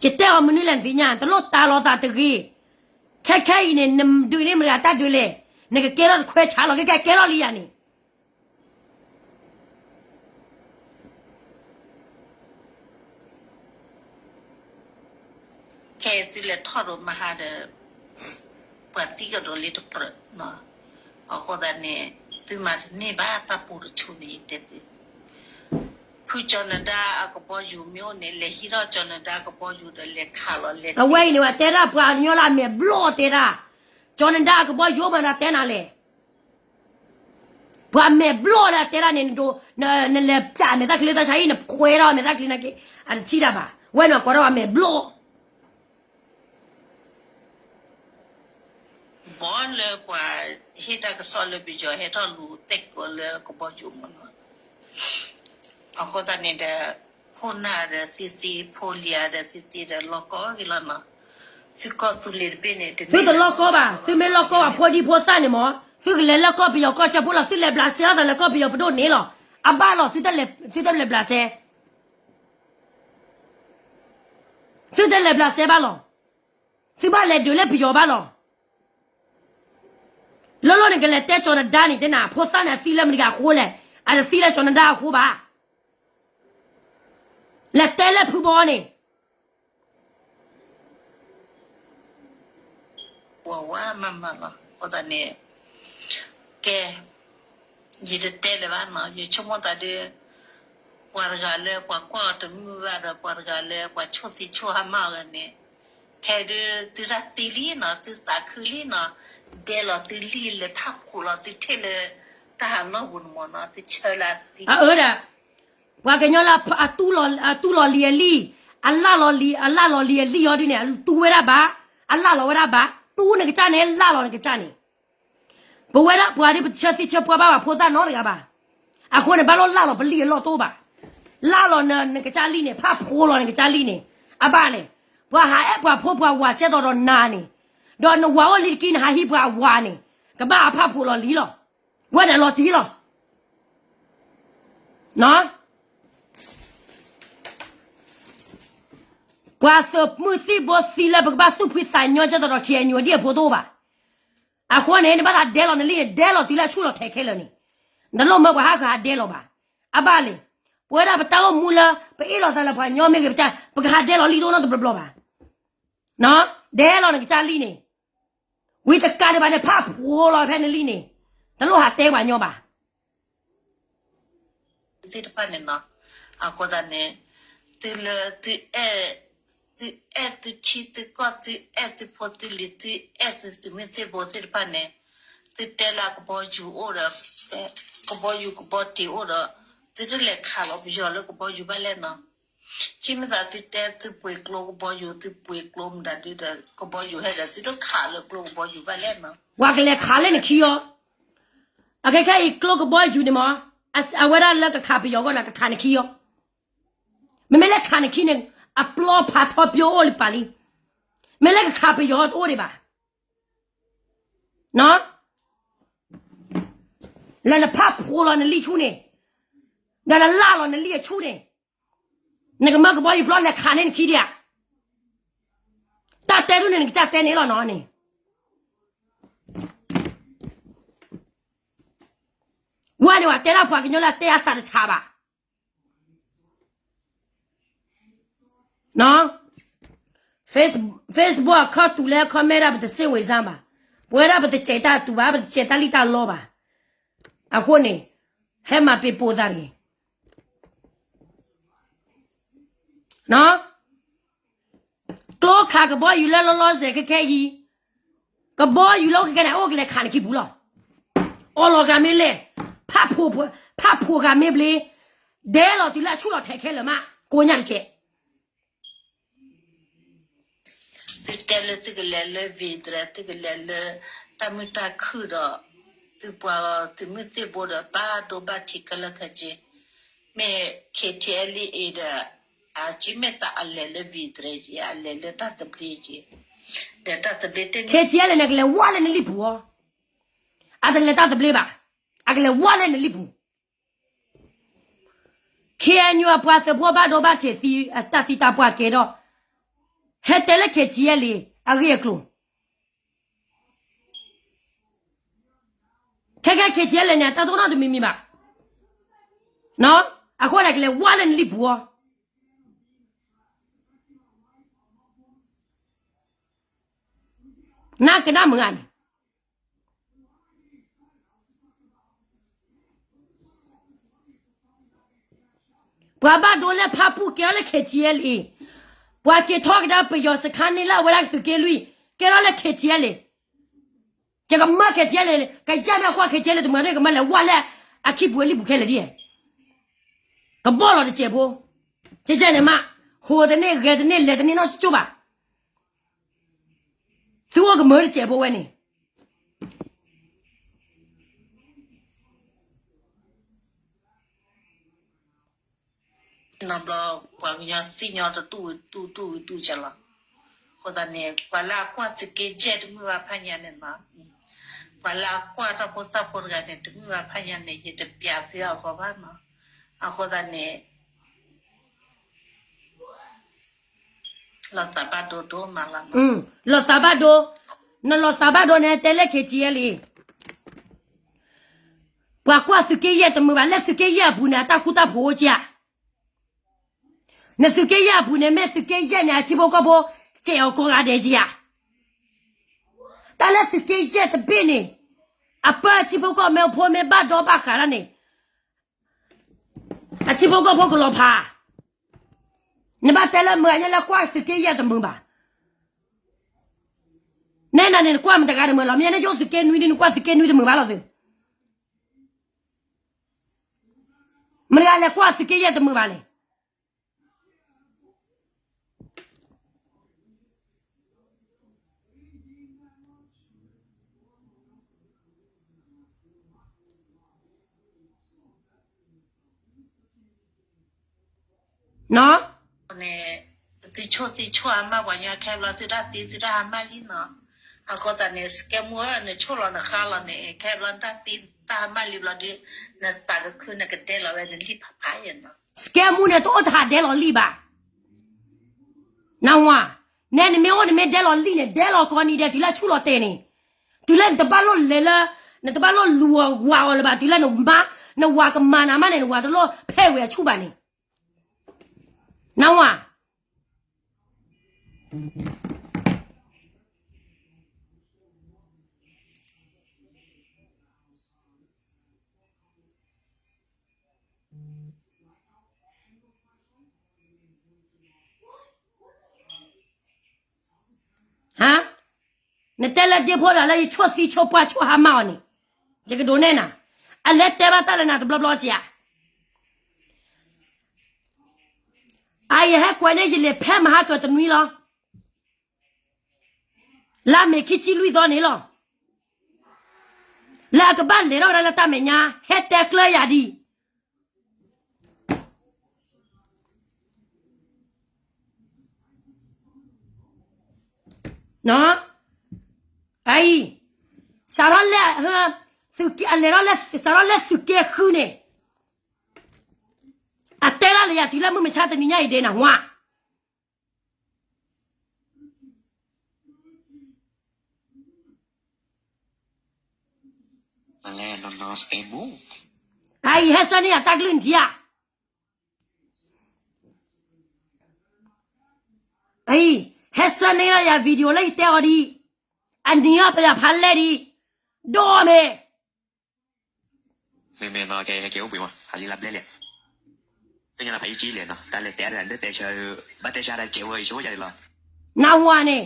ယတဲအီၤမနုၤလဲၣ်နသ့ၣ်ညါ, တလိၣ်တၢ်လီၤသးတဂ့ၤ. ခဲခဲအံၤန့ၣ် နဒုးန့ၢ်မတၤတၢ်ဒုးလဲၣ်, နကကဲထီၣ်တခွဲးဆးလီၤ, ကဲကဲကဲထီၣ်လံယၤန့ၣ် ခဲအံၤသုလဲၤထီၣ်ဒိၣ်မဟါဒီး ပှၤသံကဒီးလံတပြၢး, အဃိသတးန့ၣ် သုမၤတန့ၢ်ဘၣ်တၢ်ပူၤတဆူန့ၣ် ယတဲသု, ဖုကၠီၤနဒါအကဘီယူၤမ့ၢ်အိၣ်န့ၣ် လဲၤဟံးထီၣ်ကၠီၤနဒါကဘီယူၤဒီးလဲၤခးလီၤလဲၤ အဝဲအံၤန့ၣ် ပှၤတဲဒၣ်ပှၤကညီလၢအမဲာ်ဘျီၣ်တဲဒၣ်, ကၠီၤနဒါအကဘီယူၤမၤဒၣ်တဲနၤလဲၣ် ပှၤမဲာ်ဘျီၣ်လၢအတဲဒၣ်န့ၣ် နလဲၤပျးမဲာ်သၣ်ချံလၢတၢ်ဆါဟံၣ် နခွဲးထီၣ်မဲာ်သၣ်ချံနာ်က့ အတထံၣ်တၢ်ဘၣ်, ဝဲန့ၣ်ကိးထီၣ်ပှၤမဲာ်ဘျီၣ် ဘီလၢပှၤဟ့ၣ်တၢ်ကစီၣ်လၢပယီၤဟဲထီၣ်လူၤသဲကိးလၢကဘီယူၤမးနီၤ, အဃိသတးန့ၣ်ဒီး ခိၣ်နၢ်ဒီးသံသံ ဖိလံၤဒီးသံသံဒီး လီၤကီက့ၤလီၤနီၤ, သုကီၢ်သူလ့ၤတဘ့ၣ်န့ၣ် သုတလီၤကီဘၣ်, သုမ့ၢ်လီၤကီဘၣ်ဖိဒံဖိသၣ်န့ၣ်မး, သုကလဲၤလၢကီၢ်ပယီၤကီၢ်ကၠၢဖိလီၤ, သုလဲၤဘျးစဲအသးလၢကီၢ်ပယီၤပဒိၣ်န့ၣ်လီၤ, အဘၣ်လီၤ, သုတလဲၤဘျးစဲ သုတလဲၤဘျးစဲဘၣ်လီၤ, သုဘၣ်လဲၤဒုးလၢပယီၤဘၣ်လီၤ. လီၤလီၤန့ၣ်ကလဲၤတဲကၠီၤနဒါန့ၣ် တဲနၤ ဖိသၣ်န့ၣ်အသံလၢမတၤတဂၤအဃိလဲၣ်, အတသံလၢကၠီၤနဒါအဃိဘၣ်, လဲၤတဲလၢဖုဘီန့ၣ် ဝးဝးမးမးလီၤ. အဃိသတးန့ၣ် ကဲ ယတတဲလၢၤဘၣ်နီၤ, ယဆိကမိၣ်သးဒီး ပှၤတဂၤလၢပှၤကွၢ်အီၤတမုာ်ဘၣ်ဒီး ပှၤတဂၤလၢပှၤဆိၣ်သံဆိၣ်ဟါမၢ်အီၤဂၤန့ၣ်, ခဲဒုးသုတၢ်သံလံနီၤ, သုသးခုလံနီၤ, ဒဲလီၤသုလံာ်လဲၤဖးဖှိၣ်လီၤသုထဲလၢ တၢ်ဟးလီၢ်ပူၤန့ၣ်မ့ၢ်နီၤ သုဆၢလၢသု အအၢဒၣ် ပှၤကညီလၢအတူၢ်လီၤလံာ်အလံာ်, အလၢ်လီၤလံာ်, အလၢ်လီၤလံာ်အလံာ်အီၤဒ်န့ၣ် အတူၢ်ဝဲဒၣ်ဘၣ်, အလၢ်လီၤဝဲဒၣ်ဘၣ်, တူၢ်နကစၢ်န့ၣ် လၢ်လီၤနကစၢ်န့ၣ်, ပဝဲဒၣ်ပှၤဒ်ပတဆၢသံဆၢပှၢ်ဘၣ်ပှၤဖိသၣ်နီတဂၤဘၣ်. အဃိန့ၣ် ဘၣ်လီၤလၢ်လီၤပလံာ်အလီၢ်တအိၣ်ဘၣ်. လၢ်လီၤနကစၢ်လံာ်န့ၣ် ဖးဖှိၣ်လီၤနကစၢ်လံာ်န့ၣ်, အဘၣ်လဲၣ်, ပှၤဟးအဲၣ်ပှၤဖိပှၤဝၤကဲသိးဒီးနၤန့ၣ်, ဒီးနဝၤအိၣ်လံတက့ၢ် နဟးဟံးပှၤအဝၤန့ၣ်, ကဘၣ်အဖးဖှိၣ်လီၤလံလီၤ. ဝဲန့ၣ်လီၤတံၢ်လီၤ. ပှၤသုးမုၢ်သံၣ်ဘိသံလၢပကဘၣ်သူၣ်ဖှံသးညီကဲသိးဒီး ခ့ၣ်အဲၣ်ယူၣ် ဒ်အဖိတအိၣ်ဘၣ်. အဃိန့ၣ် နဘၣ်သးဒဲလီၤနလံာ်န့ၣ် ဒဲလီၤတုၤလၢအဆူၣ်လီၤထဲခဲလၢာ်န့ၣ်, နတလိၣ်မၢပှၤဟးဃုာ်ဟးဒဲလီၤဘၣ်. အဘၣ်လဲၣ်, ပဝဲဒၣ်ပတၢ်အိၣ်မူလၢ ပအ့ၣ်လိာ်သးလၢပှၤကညီမ့ၢ်ဂ့ၤ ပတၢ် ပကဟးဒဲလီၤလံတအိၣ်နီတဘျီဘျီဘၣ်. ဒဲလီၤနကစၢ်လံာ်န့ၣ်, ဝံတကးဒံးဘၣ်န့ၣ် ဖးဖှိၣ်လီၤဖဲနလံာ်န့ၣ်, တလိၣ်ဟးတဲပှၤညီဘၣ်. သ့ၣ်တဖၣ်န့ၣ်နီၤ, အဃိသတးန့ၣ် သုလၢသုအဲၣ် သုအဲၣ်သုထံသုကီၢ် သုအဲၣ်သုဖိသုလံၤ သုအဲၣ်သုသုးမုၢ်သံၣ်ဘိသ့ၣ်တဖၣ်န့ၣ်, သုတဲလၢကဘီယူၤအိၣ်ဒီး ကဘီယူၤကဘီတ့ၢ်အိၣ်ဒီး သုတလဲၤခးလီၤပယီၤလၢကဘီယူၤဘၣ်လဲၣ်နီၤ. ကမ့ၢ်သးသုတဲသုပှ့ၤကျိကဘီယူၤ သုပှ့ၤကျိမတၤဒုဒီး ကဘီယူၤဟဲဒီး သုတခးလၢကျိကဘီယူၤဘၣ်လဲၣ်နီၤ. ပှၤကလဲၤခးလၢနခံအီၤ, အခဲခဲအံၤကျိကဘီယူၤန့ၣ်မ့ၢ် အဝဲဒၣ်လၢကခးပယီၤအဂီၢ်န့ၣ် ကခးနခံအီၤ, မ့မ့ၢ်လၢခးနခံန့ၣ် အပျီဖးထီပျိအိၣ်လံပာ်လံ, မ့ၢ်လၢကခးပယီၤတအိၣ်ဒံးဘၣ်. လၢနဖးဖှိၣ်လီၤနလံာ်ဆူၣ်န့ၣ်, ဒီးနလၢ်လီၤနလံာ်အဆူၣ်န့ၣ်, နကမၢကဘီယူၤပျီလဲၤခးန့ၢ်နခံဒံးဧါ. တၢ်တဲဒ်န့ၣ် နကစၢ်တဲန့ၣ်လီၤနီၤန့ၣ်. ဝဲန့ၣ်ဝဲတဲဒၣ်ပှၤကညီလၢအတဲအသးတဆးဘၣ်. Facebook အခီၣ်တူာ်လၢ comment ဒၣ်ပတစ့ၢ်ဝံၤစၢ်ဘၣ်, ပဝဲဒၣ်ပတစဲးတၢ်တူာ်ဘၣ် ပတစဲးတၢ်လံၣ်တၢ်လီဘၣ်. အဃိန့ၣ် ဟဲမၤပ့ၤပိာ်သးတဂ့ၤ. ကျိခးကဘီယူၤလၢလီၤလီၤဆဲးခဲခဲအံၤ, ကဘီယူၤလၢအိၣ်ခဲခဲန့ၣ် အအိၣ်ကလဲၤခးနခံပူၤလီၤ. အီလီၤဂၤမ့ၢ်လဲၣ်, ဖးဖှိၣ်ဂၤမ့ၢ်ဘျ့, ဒဲလီၤတုၤလၢအဆူၣ်လီၤထဲခဲလၢာ်မး, ကိးညါတစဲး သုတဲလၢသုကလဲၤလၢ Virtual သုကလဲၤလၢ တၢ်မုာ်တၢ်ခုၣ်ဒီး သုပှၤသုးမုၢ်သံၣ်ဘိဒီး ဘၣ်ဒိဘၣ်ထံးခဲလၢာ်ခဲဆ့, မ့ၢ် KTLA ဒီး အကမ့ၢ်သးအလဲၤလၢ Virtual က့ အလဲၤလၢတၢ်သဘျ့က့, ဒီးတၢ်သဘျ့တန့ၢ် KTLA န့ၣ် ကလဲၤဝါလၢနလံာ်ပူၤအီၤ, အတလဲၤတၢ်သဘျ့ဘၣ်, အကလဲၤဝါလၢနလံာ်ပူၤ KNU အပှၤသုးဖိဘၣ်ဒိဘၣ်ထံးသံ အတၢ်သံတၢ်ပှၢ်ကဲဒီး ဟဲတဲလၢ KTLA အဂ့ၢ်အကျိၤ, ခဲခဲ KTLA န့ၣ် အတၢ်တအိၣ်နီတမံၤမံၤဘၣ်. အဃိန့ၣ် ကလဲၤဝါလၢနလံာ်ပူၤအီၤ, နကနၣ်မုာ်ဧါန့ၣ် ပှၤဘၣ်ဒိလၢဖၣ်ပူၣ်ကဲထီၣ်လၢ KTLA, ပှၤက့ၤထီၣ်ကဒါပယီၤစခါန့ၣ်လၢအဝဲဒၣ်ကသုးက့လွံၢ် ကဲထီၣ်လၢ KTLA, ယကမၢ KTLA, ကယဲၢ်မ့ၢ်အဃိ KTLA တမုာ်ဒ် ကမၢလဲၤဝါလၢအခံပူၤလံာ်ပူၤခဲလၢာ်ဒ်, ကဘီၣ်လီၤတစဲးဖိ, ကဲကဲန့ၣ်မး, ဟိတန့ၢ်ဂဲၤတန့ၢ်လဲၤတန့ၢ်နီတကၠိၢ်ဘၣ်. သုအိၣ်ကမၢတစဲးဖိဝဲန့ၣ် နီတဘျီ ပှၤကညီစံၣ်ညီၣ်တ တူၢ်ဝံၤတူၢ်ဝံၤတူၢ်ကလီၤ. အဃိသတးန့ၣ် ပှၤလၢအကွၢ်သုးက့ယဲၢ်တမုာ်ဘၣ်ဖးညါန့ၣ်နီၤ, ပှၤလၢအကွၢ်တၢ်ဖိသၣ်ဖိတဂၤန့ၣ် တမုာ်ဘၣ်ဖးညါန့ၣ် ယတပျးသုအဂီၢ်ဘၣ်နီၤ. အဃိသတးန့ၣ် လီၤသးဘၣ်ဒိဒိၣ်မးလီၤ. လီၤသးဘၣ်ဒိ, နလီၤသးဘၣ်ဒိန့ၣ်တဲလၢ KTLA အံၤ, ပှၤကွၢ်သုးက့ယဲၢ်တမုာ်ဘၣ် လၢသုးက့ယဲၢ်အပူၤန့ၣ် အတၢ်ဃူတၢ်ဖိးအိၣ်ကဧါ. နသုးက့ယဲၢ်အပူၤန့ၣ် မ့ၢ်သုးက့ယဲၢ်န့ၣ် အထံဖိကီၢ်ဖိ စဲးအီၤကိးဂၤဒဲးကဧါ. တၢ်လၢသုးက့ယဲၢ်တဘ့ၣ်န့ၣ် အပၢထံဖိကီၢ်ဖိမ့ၢ်အဖိမ့ၢ်ဘၣ်ဒီဘၣ်ဃးလၢန့ၣ် အထံဖိကီၢ်ဖိကလီၤဖး, နဘၣ်တဲလၢမုာ်အညါလၢကွၢ်သုးက့ယဲၢ်တမုာ်ဘၣ်. နဲနၤန့ၣ် နကွၢ်မတဂၤတမုာ်လီၤ. မ့ၢ်န့ၣ်ကၠိသုးက့နွံဒ် နကွၢ်သုးက့နွံတမုာ်ဘၣ်လီၤသု. မတဂၤလဲၤကွၢ်သုးက့ယဲၢ်တမုာ်ဘၣ်လဲၣ်. န့ၣ် သုဆိၣ်သုဆိၣ်အမါပှၤညီခဲဘျီ သုတၢ်သံ သုတၢ်ဟါမၢ်လံနီၤ. အဃိသတးန့ၣ် စကဲမူ နဆိၣ်လီၤနဃါလီၤန့ၣ် ခဲဘျီနတၢ်သံတၢ်ဟါမၢ်လံဘျီဒီး နသးကခုနကဒဲလီၤဝဲနလံၣ်ဖးဖးယဲနီၤ. စကဲမူန့ၣ်တအိၣ်တဟးဒဲလီၤလံၣ်ဘၣ်. နဝၤ, နဲနမ့ၢ်အိၣ်နမ့ၢ်ဒဲလီၤလံၣ်န့ၣ် ဒဲလီၤကိးနံၤဒဲး တုၤလၢဆူၣ်လီၤတဲာ်န့ၣ်, တုၤလၢနတဘၣ်လိၣ်လဲၤလၢ နတဘၣ်လိၣ်လူၤအီၤဝၤအီၤလၢၤဘၣ်, တုၤလၢနမါ နဝၤကမၤနၤမးန့ၣ် နဝၤတလိၣ်ဖဲဝဲအဆူၣ်ဘၣ်န့ၣ်, နဝၤ ဟါ, နတဲလၢဒ့ဖိဒၣ်လၢယဆိၣ်သံဆိၣ်ပှၢ်ဆိၣ်ဟါမၢ်အီၤန့ၣ်, ယကဒိးနဲၣ်နၤ, အလဲၤတဲဘၣ်တၢ်လၢနၤတဘျီဘျီကဧါ. အအံၤယဟဲကွဲးန့ၢ်ယလံာ်ဖဲမဟါကတနွံလီၤ. လါမ့ၤခံဆံလွံၢ်သီန့ၣ်လီၤ. လၢအကဘၣ်လဲၤထီၣ်ဝဲဒၣ်လၢတၢ်မဲာ်ညါ ဟဲတဲကျၢၤယၤဒံး အံၤ, စးထီၣ်လၢ သုးက့ အလဲၤထီၣ်လၢ စးထီၣ်လၢသုးက့ဃုန့ၣ်, အတဲဒၣ်လၢယၤတုၤလၢမုၢ်မဆါတနံၤညါအံၤဒဲးနဟါ. အံၤ ဟဲဆှၢန့ၢ်ယၤတၢ်ကလုၢ်နထံဧါ. အံၤ ဟဲဆှၢန့ၢ်ယၤ video လၢယတဲအီၤဒံး, အနံၤအီၣ်ပယီၤဖးလဲၢ်ဒံး, ဒိၣ်မ့ၢ် မ့မ့ၢ်နီၤ ကဟဲက့ၤအိၣ်ဘှံးမး ဟးလံလါဘျဲၣ်လဲၣ်, သ့ၣ်ညါလၢဖးယံကံလဲၣ်နီၤ တၢ်လဲၤတဲဒၣ်လၢတဲဆၢ ဘၣ်တဲဆၢတၢ်ကဲဝဲဆိဝဲယၤလီၤ. နဝၤန့ၣ်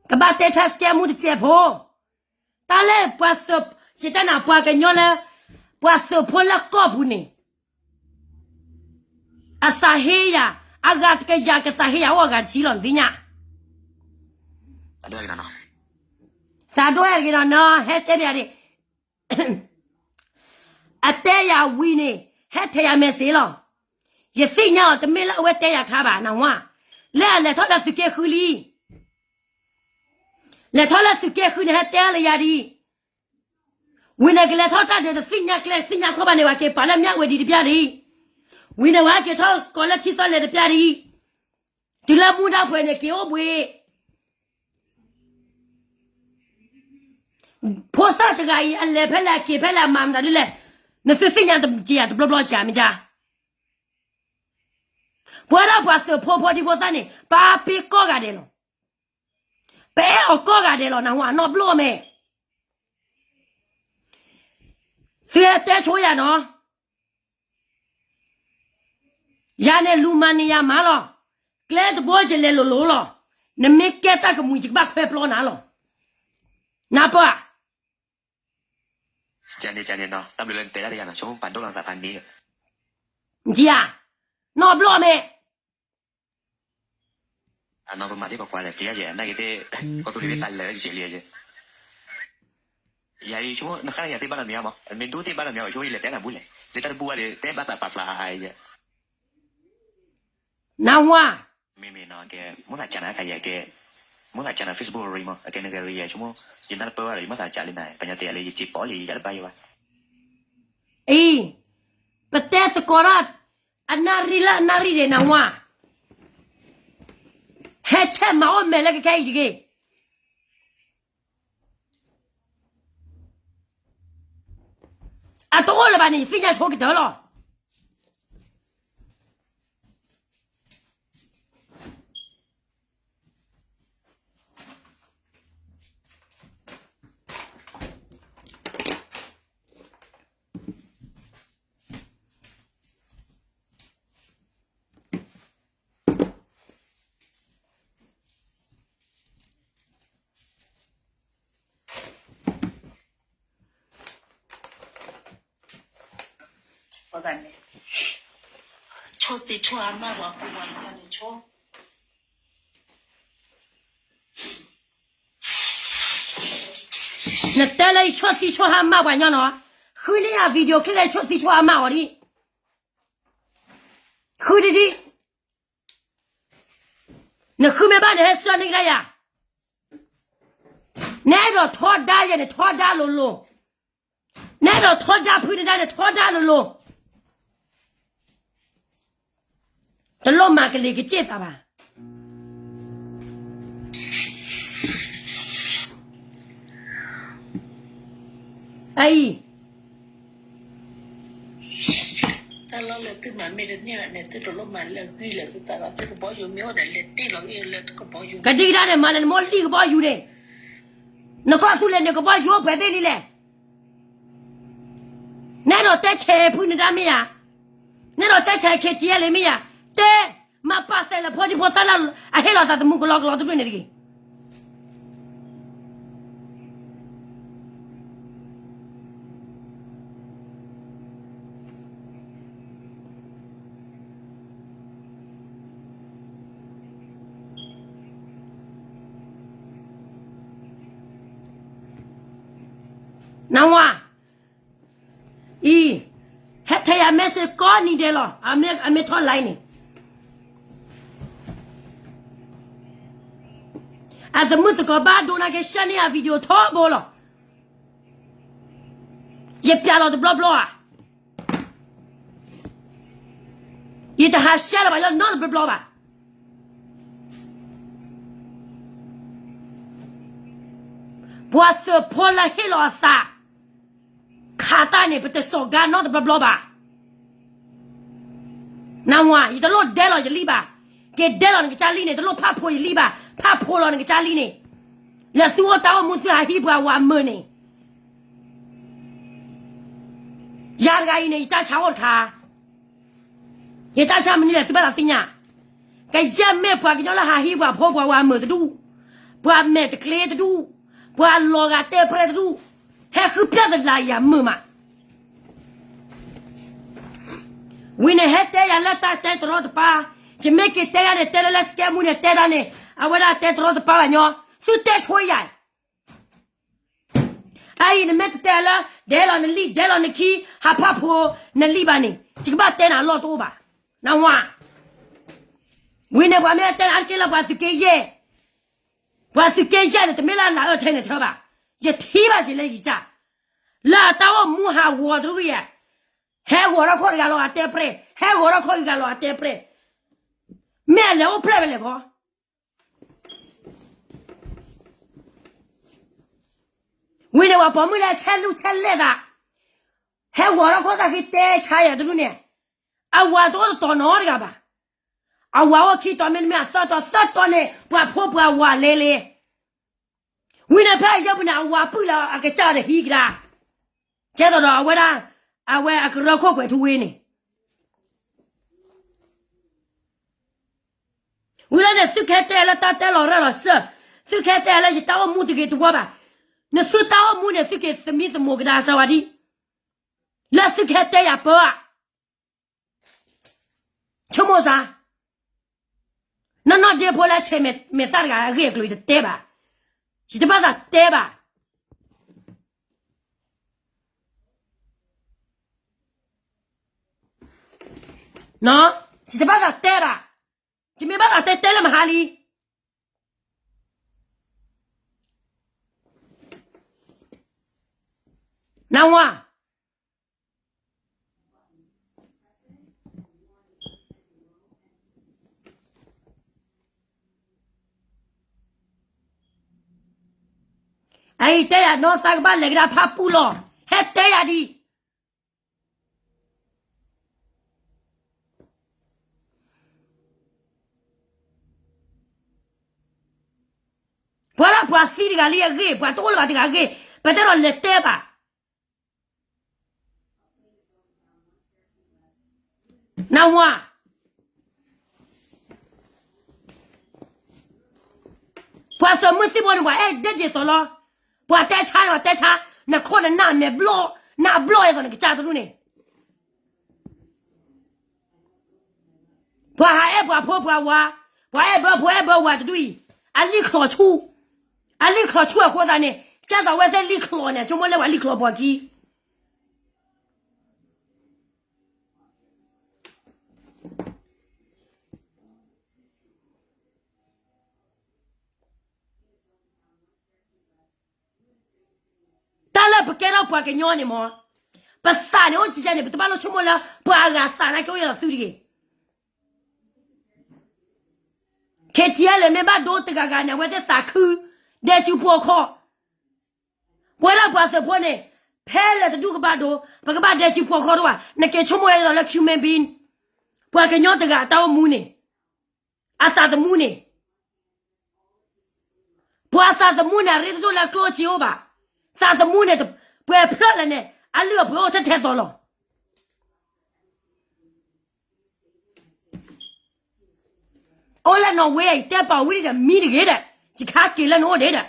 ကဘၣ်တဲဆၢစကဲမူတစဲးဖိ, တၢ်လၢပှၤသုး ယတဲနၤပှၤကညီလၢ ပှၤသုးဖိလၢကီၢ်ပူၤန့ၣ် အသးဟ့ယၤ, အဂၤတကယၤကသးဟ့ယၤအိၣ်အဂၤတဆံလီၤ နသ့ၣ်ညါ. သးဒိၣ်ဟဲတဂ့ၤနီၤနီၤ ဟဲတဲဘၣ်ယၤဒၣ်, အတဲယၤဝံၤန့ၣ် ဟဲထဲးယၤ message လီၤ. ယသ့ၣ်ညါအီၤ တမ့ၢ်လၢအဝဲတဲယၤခါဘၣ် နဝၤ, လၢအလဲၤထီၣ်လၢသုးက့ဃုလံ လဲၤထီၣ်လၢသုးက့ဃုန့ၣ် ဟဲတဲလၢယၤဒံး, ဝံၤန့ၣ်ကလဲၤထီၣ်တၢ်ဒုးတသ့ၣ်ညါကျဲသ့ၣ်ညါခီဘၣ်န့ၣ် ဝဲက့ၤပာ်လၢမၠၣ်ဝဲဒံးတပျၢ်ဒံး, ဝံၤန့ၣ်ဝဲက့ၤထီၣ်ကီးလၢထံသီလဲၤတပျၢ်ဒံး, တုၤလၢမူဒါဖှဲးန့ၣ်က့ၤအိၣ်ဘှံး ဖိသၣ်တဂၤအံၤ အလဲၤဖဲလဲၣ်အက့ၤဖဲလဲၣ်အမၤမတၤဒ်လဲၣ်, နသုသ့ၣ်ညါတကယၤတဘျီဘျီကမ့ၢ်ကါ, ပဝဲဒၣ်ပှၤသုးဖိဖိဒံဖိသၣ်န့ၣ် ပာ်ပ့ၤကိးဂၤဒဲးလီၤ. ပအဲၣ်အီၤကိးဂၤဒဲးလီၤ နဝၤနီတဘျီမဲာ်, သုဟဲတဲဆိယၤနီၤ, ယၤန့ၣ်လူၤမၤန့ၢ်ယၤမးလီၤ, ကျဲတဘိယလဲၤလိၤလိၤလီၤ, နမ့ၢ်ကဲတၢ်ကမှံၤယကဘၣ်ခွဲပျီနၤလီၤ, နပၢ် ကန့ၣ်ကန့ၣ်နီၤ တၢ်ဘျုးလၢနတဲဒၣ်တယၤနီၤ ဆိပာ်ဒိၣ်လီၤသးပာ်န့ၢ်, နထံဧါ, နီတဘျီမဲာ် အနီၢ်ပမၤသ့ၣ်ပကွၢ်လဲၣ် က့ၤယဲၢ်နာ်က့ၤသ့ၣ် ကီၢ်သူလ့ၤသးလၢယဲၢ်လံယဲၢ်, ယၤအံၤဆိ နဃၣ်ယၤသ့ၣ်ဘၣ်နီတမံၤမး မ့ၢ်ဒိၣ်သ့ၣ်ဘၣ်နီတမံၤ ဆိယလဲၤတဲနၤဘူၣ်လဲၣ် လၢတၢ်တဘူၣ်ဘၣ်ဒီး တဲဘၣ်သးပာ်ဖျါယဲၢ်, နဝၤ မ့မ့ၢ်နီၤ ကဲ မိၣ်သးကၢ်နၤခါယဲၢ်ကဲ, မိၣ်သးကၢ်နၤ Facebook ရံမး အကဲနဂဲၤရံယဲၢ်ဆိမိၣ်, ယနၢ်တပၢၢ်ဘၣ်ဒီး ယမိၣ်သးကၢ်လံနၤ ပှၤညီတဲယၤလၢယစံးပီၣ်လံ ယၤတဘၣ်ယဲဘၣ် အံၤ, ပတဲသကိးထီၣ် အနၣ်ရံၣ်လၢအနၣ်ရံၣ်ဒဲးနဝၤ, ဟဲဆဲးမၤအီၣ်မဲာ်လၢကခဲအံၤတဂ့ၤ, အတအိၣ်လၢၤဘၣ်န့ၣ် ယသ့ၣ်ညါဆိကတၢၢ်လီၤ. န့ၣ်, ဆိသံဆိဟးမၢ်ပှၤဖိပှၤလံၤန့ၣ်ဆိ, နတဲလၢယဆိသံဆိဟးမၢ်ပှၤညီနီၤ, ဃုန့ၢ်ယၤ video clip လၢယဆိသံဆိဟးမၢ်အီၤဒံး, ဃုဒံးဒံး, နဃုမ့ၢ်ဘၣ်န့ၣ် ဟဲဆှၢန့ၢ်ကဒါယၤ, နအဲၣ်ဒိးထီဒါယဲန့ၣ် ထီဒါလိၤလိၤ, နအဲၣ်ဒိးထီဒါဖုန့ၣ်ဒါန့ၣ် ထီဒါလိၤလိၤ, တလိၣ်မၤကလံၤကစ့ၢ်သးဘၣ်. အအံၤ တၢ်လီၢ်လၢသုမၤမ့ၢ်တန့ၢ်ဘၣ်န့ၣ် သုတလိၣ်မၤလၢာ်ဂံၢ်လၢာ်သုသးဘၣ်, သုကဘီယူၤမ့ၢ်အိၣ်ဒီးလဲၤတ့ၢ်လီၤဂံၢ်လၢကဘီယူၤ, ကဒံကဒါန့ၣ် မၤလၢနမိၢ်လံၢ်ကဘီယူၤန့ၣ်, နကီၢ်သူလ့ၤန့ၣ် ကဘီယူၤအိၣ်ပှဲၤဘ့ၣ်လံလဲၣ်. နအဲၣ်ဒိးတဲဆဲးဖုန့ၣ်ဒါမ့ၢ်ယၤ, နအဲၣ်ဒိးတဲဆဲး KTLA မ့ၢ်ယၤ, တဲ, မၤပာ်သဲးလၢဖိဒံဖိသၣ်လၢအဟ့ၣ်လီၤသးသမူကလီကလီတဖျၢၣ်န့ၣ်တဂ့ၤ. နဝၤ အံၤ, ဟဲထဲယၤ message ကိးနံၤဒဲးလီၤ, အမ့ၢ်ထီၣ် line န့ၣ်, အသမုၣ်သကိးဘၣ်ဒိနၤက့ၤ share န့ၢ်ယၤ video ထီဘိလီၤ. ယပျးလီၤတဘျီဘျီဧါ, ယတဟး share လၢၤဘၣ် ယနီတဘျီဘျီဘၣ်. ပှၤသုးဖိလၢဟ့ၣ်လီၤအသး ခးတၢ်န့ၣ် ပတစိာ်ကါနီတဘျီဘျီဘၣ်. နဝၤ ယတလိၣ်ဒဲလီၤယလံၢ်ဘၣ်, က့ၤဒဲလီၤနကစၢ်လံၢ်န့ၣ် တလိၣ်ဖးဖိယလံၢ်ဘၣ်, ဖးဖိလီၤနကစၢ်လံၢ်န့ၣ်, လၢသုအိၣ်တၢ်အိၣ်မူသုဟးဟံးပှၤဝၤမုာ်န့ၣ် ယၤတဂၤအံၤန့ၣ် ယတၢ်ဆါအိၣ်တခါ, ယတၢ်ဆါမနုၤလဲၣ် သုဘၣ်သးသ့ၣ်ညါ, ကယဲၢ်မ့ၢ်ပှၤကညီလၢဟးဟံးပှၤဖိပှၤဝၤမုာ်တဒူၣ်, ပှၤမဲာ်တကျ့တဒူၣ်, ပှၤလီၤဂာ်တဲပြဲတဒူၣ်, ဟဲဃုဖျၢၣ်သလးယၤမုာ်မး. ဝံၤန့ၣ်ဟဲတဲယၤလၢတၢ်တဲတရီတပါ, ယမ့ၢ်က့ၤတဲယၤန့ၣ် တဲလၢလၢ scam မူန့ၣ် တဲတၢ်န့ၣ် အဝဲဒၣ်တဲတရီတပါဘၣ်ညီ, သုတဲဆိယၤ အအံၤနမ့ၢ်တတဲလၢ ဒဲလီၤနလံၢ် ဒဲလီၤနခံ ဟးဖးဖိနလံၢ်ဘၣ်န့ၣ် ယကဘၣ်တဲနၤအလီၢ်တအိၣ်ဘၣ်. နဝၤ, ဝံၤန့ၣ် ပှၤမ့ၢ်တဲနၤအါတက့ၢ်လၢပှၤသုးက့ယဲၢ်, ပှၤသုးက့ယဲၢ်န့ၣ် တမ့ၢ်လၢအလၤအၢထဲန့ၣ်ထၢဘၣ်. ယထံၣ်ဘၣ်စ့ၢ်လၢယကစၢ် လၢအတၢ်အိၣ်မူဟးဂီၤတရူၢ်ယဲၢ်, ဟဲဂီၤထီၣ်ခီၣ်တဂၤလီၤအတဲပြဲ, ဟဲဂီၤထီၣ်ခီၣ်တဂၤလီၤအတဲပြဲ, မ့ၢ်အလဲၤအိၣ်ဖျဲၣ်ဝဲလဲၣ်ခီ ဝံၤန့ၣ် ပှၤပိာ်မုၣ်လၢဆဲးလူၢ်ဆဲးလဲၢ်သး, ဟဲဂီၤထီၣ်ခိၣ်သၣ်ဃံတဲဆါယၤတဒူၣ်န့ၣ်, အဝၤတအိၣ်တတီၤနီတဂၤဘၣ်. အဝၤအိၣ်ခံတီၤမ့တမ့ၢ်အသၢတီၤ, သၢတီၤန့ၣ် ပှၤဖိပှၤဝၤလဲၤလံ. ဝံၤန့ၣ်ဖဲအယဲၢ်ပူၤန့ၣ် အဝၤပုၢ်လၢအကစၢ်ဒီးဟံးကဒါ, ကဲသိးဒီးအဝဲဒၣ်, အဝဲအကရၢခိၣ်ကွဲးထူဝ့န့ၣ် ဝံၤလၢန့ၣ် သုကဟဲတဲလၢတၢ်တဲလီၤရၢၢ်လီၤစၢၢ်, သုကဟဲတဲလၢယတၢ်အိၣ်မူတဂ့ၤတဝါဘၣ်, နသုတၢ်အိၣ်မူန့ၣ် သုက့ၤသမံသမိးကဒါစၢၤဝဲဒံး, လၢသုကဟဲတဲယၤပၢဧါ, ဆိကမိၣ်စၢ်, နီၢ်နီၢ်ဒ့ဖိလၢဆဲးမဲာ်သၣ်တဂၤအဂ့ၢ်အကျိၤ ယတတဲဘၣ်, ယတဘၣ်သးတဲဘၣ် ယတဘၣ်သးတဲဘၣ်, ယမ့ၢ်ဘၣ်သးတဲတဲလၢမဟါလံ. နဝၤ, အအံၤတဲယၤနီၢ်သးကဘၣ်လဲၤကဒါဖးပူၣ်လီၤ, ဟဲတဲယၤဒံး ပှၤလၢပှၤသံတဂၤလံအဂ့ၢ်, ပှၤတအိၣ်လၢၤဘၣ်တဂၤအဂ့ၢ်, ပတဲဒီးလဲၤတဲဘၣ်. နဝၤ, ပှၤသုးမုၢ်သံၣ်ဘိန့ၣ် ပှၤအဲၣ်ဒိးဒ်သိးလီၤ, ပှၤတဲဆါန့ၣ် ပှၤတဲဆါ, နခိၣ်နနၢ်မဲာ်ဘျီၣ်, နၢ်ဘျီၣ်အသိးနကစၢ်တရူၢ်န့ၣ် ပှၤဟးအဲၣ်ပှၤဖိပှၤဝၤ, ပှၤအဲၣ်ဘၢဖိအဲၣ်ဘၢဝၤတဒူၣ်အံၤ, အလံၣ်ချီၣ်ဆူၣ်, အလံၣ်ချီၣ်ဆူၣ်အဃိသတးန့ၣ် ကၢ်သိးဝဲသ့ၣ်လံၣ်ချီၣ်န့ၣ် ဆိကမိၣ်လၢပှၤလံၣ်ချီၣ်ပှၤခံ တၢ်လၢပကဲထီၣ်ပှၤကညီန့ၣ်မ့ၢ်, ပသးန့ၣ်အိၣ်ကကဲန့ၣ် ပတဘၣ်လိၣ်ဆိကမိၣ်လၢ ပှၤအဂၤသးနာ်က့အိၣ်ယဲၢ်လီၤသုတဂ့ၤ. KTLA မ့ၢ်ဘၣ်ဒိတဂၤဂၤန့ၣ် အဝဲသ့ၣ်သးခု, ဒဲစုပှီၢ်ခီ, ပဝဲဒၣ်ပှၤသုးဖိန့ၣ်, ဖဲလဲၣ်တဒူၣ်ကဘၣ်ဒိ, ပကဘၣ်ဒဲစုပှီၢ်ခီတအိၣ်ဘၣ်, နက့ၤဆိကမိၣ်ဝဲဒ်သိးလၢ human being, ပှၤကညီတဂၤအတၢ်အိၣ်မူန့ၣ်, အသးသမူန့ၣ် ပှၤသးသမူန့ၣ် အရ့တဒိၣ်လၢကျိၣ်စ့အိၣ်ဘၣ်. သးသမူန့ၣ် ပှဲၤဖျၢၣ်လၢန့ၣ် အလုၢ်အပှ့ၤအိၣ်ထဲထဲသိးလီၤ. အိၣ်လၢနီၣ်ဝ့အံၤ တဲပာ်ဝံၤဒီး မံတဂ့ၤဒီး ယခါက့ၤလၢနအိၣ်ဒံးဒီး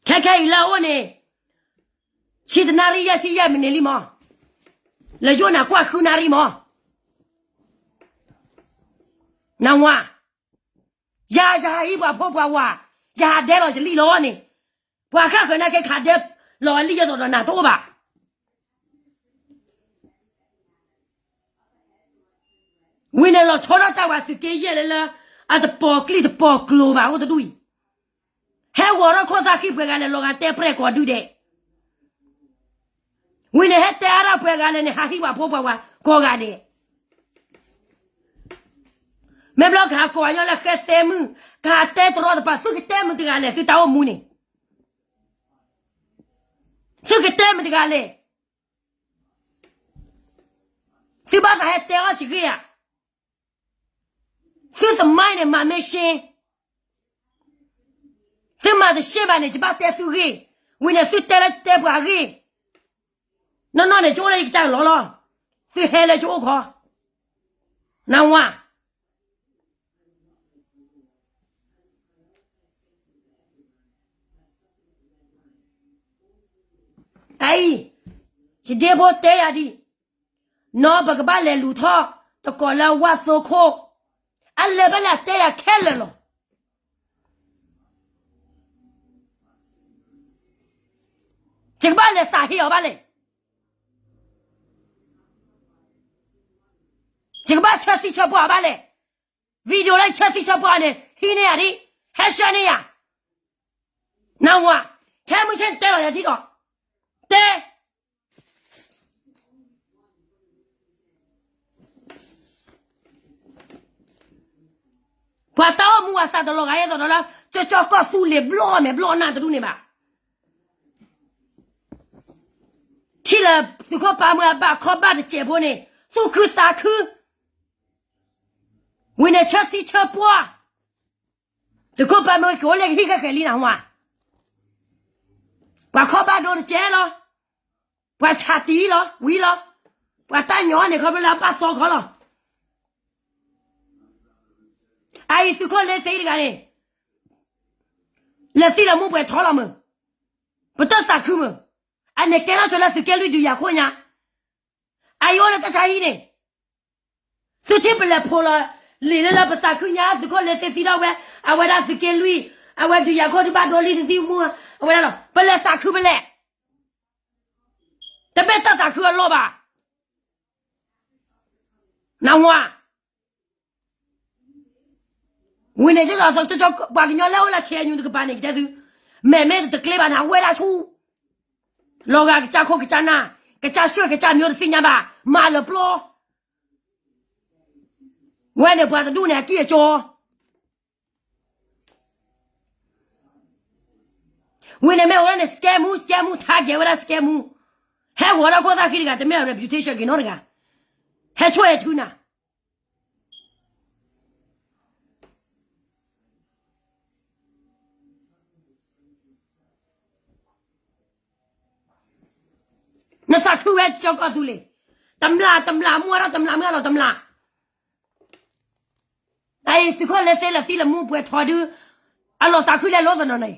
ခဲခဲအံၤလၢအအိၣ်န့ၣ် ဆံတနၣ်ရံၣ်ယဲၢ်ဆံယဲၢ်မံးနံးလံမး, လၢယိၣ်နၤကွၢ်ဃုနၣ်ရံၣ်မး, နဝၤ, ယၤယဟးဟံးပှၤဖိပှၤဝၤ, ယဟးဒဲလီၤယလံၣ်လီၤန့ၣ်, ပှၤဃၣ်ဃၢၤနာ်က့ခးဒဲလီၤအလံၣ်ယဲၢ်သိးဒီးနၤတအိၣ်ဘၣ်. ဝံၤန့ၣ်လီၤဆီထီၣ်တၢ်ဝဲသုးက့ယဲၢ်လၢလၢ အတပီၤကျံၣ်တပီၤကျိၤဘၣ်အိၣ်တဒူၣ်အံၤ, ဟဲဂီၤထီၣ်ခိၣ်သၣ်ဃံပှဲၤဂၤလဲၣ်လီၤဂာ်တဲပြဲၢ်ကိးဒူၣ်ဒဲး, ဝံၤန့ၣ်ဟဲတဲအါထီၣ်ပှဲၤဂၤလဲၣ်န့ၣ် ဟးဟံးပှၤဖိပှၤဝၤကိးဂၤဒဲး, မ့ၢ်ဘျီကဟးကိးအညီလၢဃဲသဲမုၣ်, ကဟးတဲတရီတပါ သုကတဲမုၢ်တဂၤလဲၣ် သုတၢ်အိၣ်မူန့ၣ်, သုကတဲမုၢ်တဂၤလဲၣ် သုဘၣ်သးဟဲတဲအီၣ်စဂ့ၢ်ဧါ, သုသမိုင်းန့ၣ် မၤမ့ၢ်ရှင်း, သုမၤတရှင်းဘၣ်န့ၣ် ယဘၣ်တဲသုဂ့ၢ်, ဝံၤန့ၣ် သုတဲလၢယတဲပှၤအဂ့ၢ်, နီၢ်နီၢ်န့ၣ် ယအိၣ်လၢယကစၢ်ကလီလီၤ, သုဟဲလၢယအိၣ်ခီ, နဝၤ အအံၤ, ယဒ့ဖိတဲယၤဒ်, နီၢ်ပကဘၣ်လဲၤလူၤထီၣ် တကိးလၢဝၣ်သိခိၣ်, အလဲၤဘၣ်လဲၤတဲယၤခဲလၢာ်လီၤ. ယကဘၣ်လဲၤသးဟ့အီၤဘၣ်လဲၣ်. ယကဘၣ်ဆၢသံဆၢပှၢ်အီၤဘၣ်လဲၣ်. video လၢဆၢသံဆၢပှၢ်အီၤန့ၣ် ဟံးန့ၢ်ယၤဒ်, ဟဲဆှၢန့ၢ်ယၤ, နဝၤ, ခဲမုၢ်ဆ့ၣ်တဲလီၤယၤထံကီး, တဲ ပှၤတၢ်အိၣ်မူအသးတလီၤဂာ်အသိးဒီးလၢ ကၠီကၠီကီၢ်သူလ့ၤဘျီမဲာ်ဘျီနၢ်တဒူၣ်န့ၣ်ဘၣ်. ထံၣ်လၢသုးခိၣ်ပၢ်မၢအဘၣ်ခီဘၣ်တစဲးဖိန့ၣ် သူၣ်ခုသးခု, ဝံၤန့ၣ်ဆၢသံဆၢပှၢ်, သုးခိၣ်ပၢ်မၢကအိၣ်လၢကဟံၣ်ဃဲဃဲလံနဝၤ, ပှၤခီဘၣ်ဒိတစဲးလီၤ. ပှၤဆးတံၢ်လီၤ ဝံၤလီၤ. ပှၤတၢ်ညီန့ၣ်ခီဖျိလၢအဘၣ်သီခီလီၤ. အအံၤသုးခိၣ်လ့သ့တဂၤန့ၣ် လဲၤသံလၢမူပှဲၤထီလီၤမုၢ်, ပတသးခုမုၢ်, အန့ၣ်ကဲထီၣ်ဆိလၢသုးက့လွံၢ်ဒုးယၤခိၣ်ညါ, အအံၤအိၣ်လၢတၢ်ဆါဟံၣ်န့ၣ် သုထံၣ်ပလဲၤဖိးလီၤ, လံာ်လၢလၢပသးခုညါ သုးခိၣ်လ့သ့သံထီၣ်ဝဲ, အဝဲဒၣ်သုးက့လွံၢ်, အဝဲဒုးယၤခိၣ်ဒုးဘၣ်ဒိလံတသံမူ, အဝဲဒၣ်လီၤ ပလဲၤသးခုပလဲၣ်, တမ့ၢ်တၢ်သးခုအလီၢ်ဘၣ်. နဝၤ, ဝံၤန့ၣ် ပှၤကညီလၢအိၣ်လၢ ခ့ၣ်အဲၣ်ယူၣ် တကပၤန့ၣ် ကတဲသု, မဲာ်မ့ၢ်တတကျ့ဘၣ်န့ၣ် အဝဲဒၣ်ဆူၣ်, လီၤဂာ်ကစၢ်ခိၣ်ကစၢ်နၢ်, ကစၢ်ဆှဲၣ်ကစၢ်မံၤတသ့ၣ်ညါဘၣ်, မၤလၢပျီ, ဝဲန့ၣ်ပှၤတဒူၣ်န့ၣ် အကံၢ်အစီ ဝံၤန့ၣ်မ့ၢ်ဝဲဒၣ်န့ၣ် scam မူ scam မူ target ဝဲဒၣ် scam မူ, ဟဲဂီၤဒီးခိၣ်သၣ်ဃံတဂၤ တမ့ၢ် reputation က့ၤနီတဂၤ, ဟဲဆိၣ်ဟဲထုနၤ နသးခုဝဲကၠီကီၢ်သူလ့ၤ, တမျၢ်တမျၢ်မူထီၣ်တမျၢ်မုၢ်လီၤတမျၢ်, အအံၤသုးခိၣ်လ့သ့လၢသံလၢမူပှဲၤထီဒု, အလီၤသးခုလဲလိသနီၤန့ၣ်,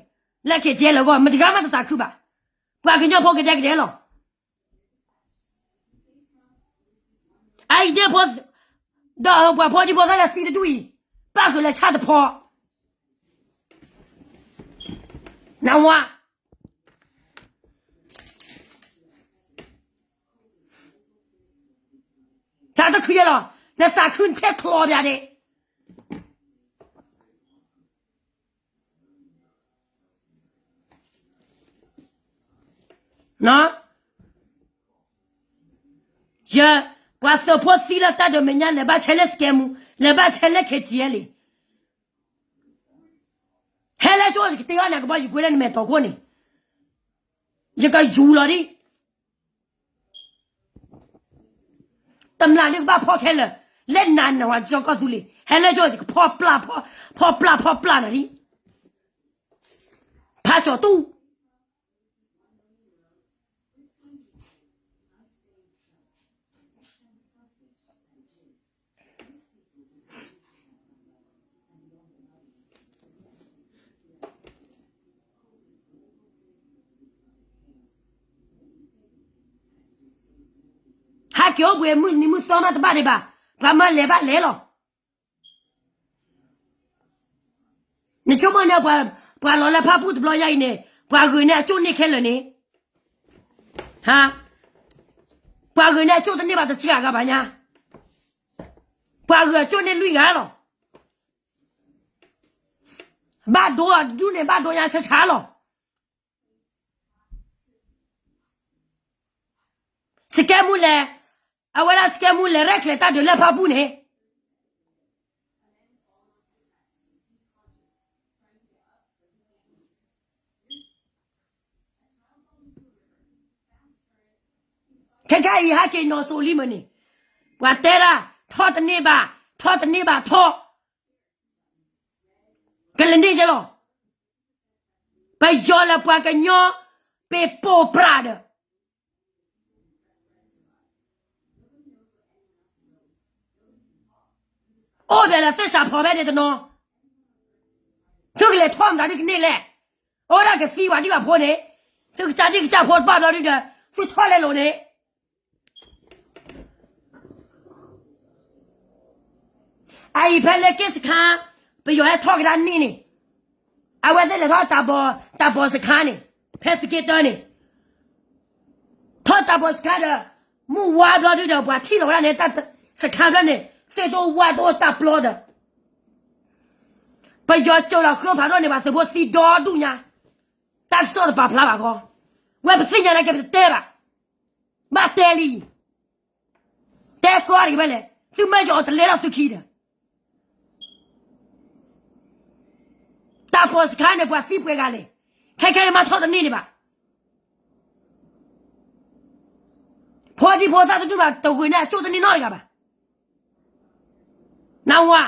လၢခ့ၣ်ကဲလၢဂီၢ် မတဂၤမးတသးခုဘၣ်, ပှၤကညီဖိကဒဲကဒဲလီၤ. အံၤဒဲဖိ ဒီးပှၤဖိဒံဖိသၣ်လၢသံတဒူၣ်အံၤ, ပၣ်ဃုာ်လၢဆၣ်တဖီ, နဝါ, သးတခုယဲလီၤ, နသးခုနထဲချီပၠးဒ့ၣ် ယ ပှၤသုးဖိသံလၢတၢ်ဒိးမဲာ်ညါ လဲၤဘၣ်ဆဲးလၢ scam, လဲၤဘၣ်ဆဲးလၢ ခ့တံၢ်လံ, ဟဲလၢကၠိ ယကတ့အီၣ်နၤကဘီယူၤကွ့လၢနမဲာ်တီခိၣ်န့ၣ်, ယကယူၤလီၤဒံး, တမျၢ်ဒုးကဘၣ်ဖီၣ်ခဲလၢာ်, လၢနၤနဝၤကၠီကီၢ်သူလ့ၤ ဟဲလၢကၠိ ယကဖီၣ်ပျၢ်, ဖီၣ်ပျၢ်ဖီၣ်ပျၢ်နၤဒံး, ဖးကၠီၤတူၢ် ဟဲက့ၤအိၣ်ဘှံးမုၢ်နံၤမုၢ်သီမးတဘၣ်ဒံးဘၣ်, ပှၤမၢလဲၤဘၣ်လဲၤလီၤ. နဆိကမိၣ်န့ၣ် ပှၤလီၤလၢဖၣ်ပူၣ်တဘျီယါအံၤန့ၣ် ပှၤဂုာ်န့ၢ်အကၠိၣ်န့ၢ်ခဲလၢာ်န့ၣ်, ဟါ, ပှၤဂုာ်န့ၢ်အကၠိၣ်တန့ၢ်ဘၣ်တဆံဂၤဂၤဘၣ်ညါ, ပှၤဂုာ်အကၠိၣ်န့ၢ်လွံၢ်ဂၤလီၤ. ဘၣ်ဒိအဒူၣ်န့ၣ် ဘၣ်ဒိညါဆါဆါလီၤ. စကဲမူလဲၣ်, အဝဲဒၣ်စကဲမူလဲၣ် ရဲၣ်ကျဲၤတၢ်ဒုးလၢဖၣ်ပူၣ်န့ၣ်, ခဲခဲအံၤဟဲက့ၤနီၢ်စိၤလံမ့ၢ်န့ၣ်, ပှၤတဲဒၣ် ထီၣ်တန့ၢ်ဘၣ်, ထီၣ်တန့ၢ်ဘၣ်ထီၣ်, ကလဲၤန့ၢ်ကဲလီၤ. ပယီၤလၢပှၤကညီ ပ့ၤပိာ်ပြးဒီး အိၣ်ဒၣ်လၢသ့ၣ်စးဖီဘဲန့ၣ်တနီၤ, သုကလဲၤထီၣ်မတၤဒုကန့ၢ်လဲၣ်, အိၣ်ဒၣ်ကသံဝဲဒံးဘၣ်ဖိန့ၣ်, သုကစၢ်ဒံးကစၢ်ဖိတပာ်ဘျီဒုဒီး သုထီၣ်လဲၤလိာ်န့ၣ် အအံၤဖဲလၢက့ၣ်စခါ, ပယီၤဟဲထီၣ်ကဒါနံၣ်န့ၣ်, အဝဲသ့ၣ်လဲၤထီၣ်တၢ်ဘီၣ်စခါန့ၣ်, ဖဲသုးက့တၢန့ၣ်, ထီၣ်တၢ်ဘီၣ်စခါဒီး, မုၢ်ဝါဘျီဒုဒီး ပှၤထံၣ်လီၤဝဲဒၣ်န့ၣ်, တၢ်စခါဖျၢၣ်န့ၣ် သ့ၣ်တအိၣ်ဝါတအိၣ်တၢ်ပျီဒီး, ပယီၤကၠိလီၤဃၢဖးဒိၣ်န့ၣ် ပှၤသုးဖိသံဒီဒူၣ်ညါ, တၢ်ကစီၣ်တပာ်ဖျါဘၣ်ခီ, ဝဲပသ့ၣ်ညါနာ်က့ပတတဲဘၣ်, ဘၣ်တဲလံ တဲကီတဂ့ၤဝဲလဲၣ်, သုမ့ၢ်ယအီၤတလဲလီၤသုခံဒီး, တၢ်ဘီၣ်စခါန့ၣ် ပှၤသံပှဲၤဂၤလဲၣ်, ခဲခဲအံၤမၤထီၣ်တန့ၢ်န့ၣ်ဘၣ်, ဖိဒံဖိသၣ်တဒူၣ်ဘၣ် တဂုာ်န့ၢ်အကၠိၣ်တန့ၢ်နီတဂၤဘၣ်, နဝၤ,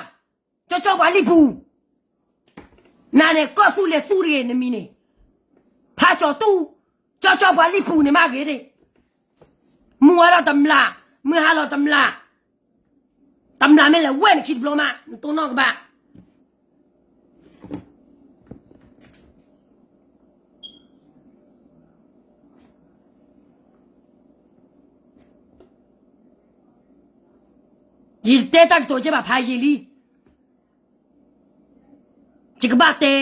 ကၠီကၠီပှၤလံၣ်ပူၤ, နၤန့ၣ် ကီၢ်သူလ့ၤသူတဂ့ၤနမံၤန့ၣ်, ဖးကၠီၤတူၢ်, ကၠီကၠီပှၤလံၣ်ပူၤန့ၣ်မးဂ့ၤဒၣ်, မုၢ်ဝါလီၤတမျၢ်, မုၢ်ဟါလီၤတမျၢ်, တမျၢ်မ့ၢ်လဲၤဝဲနခံတဘျီမး နတိၢ်နီၣ်ကဘၣ် ယတဲတၢ်ကတိၤကဲဘၣ်ဖးယံာ်လံ, ယကဘၣ်တဲ,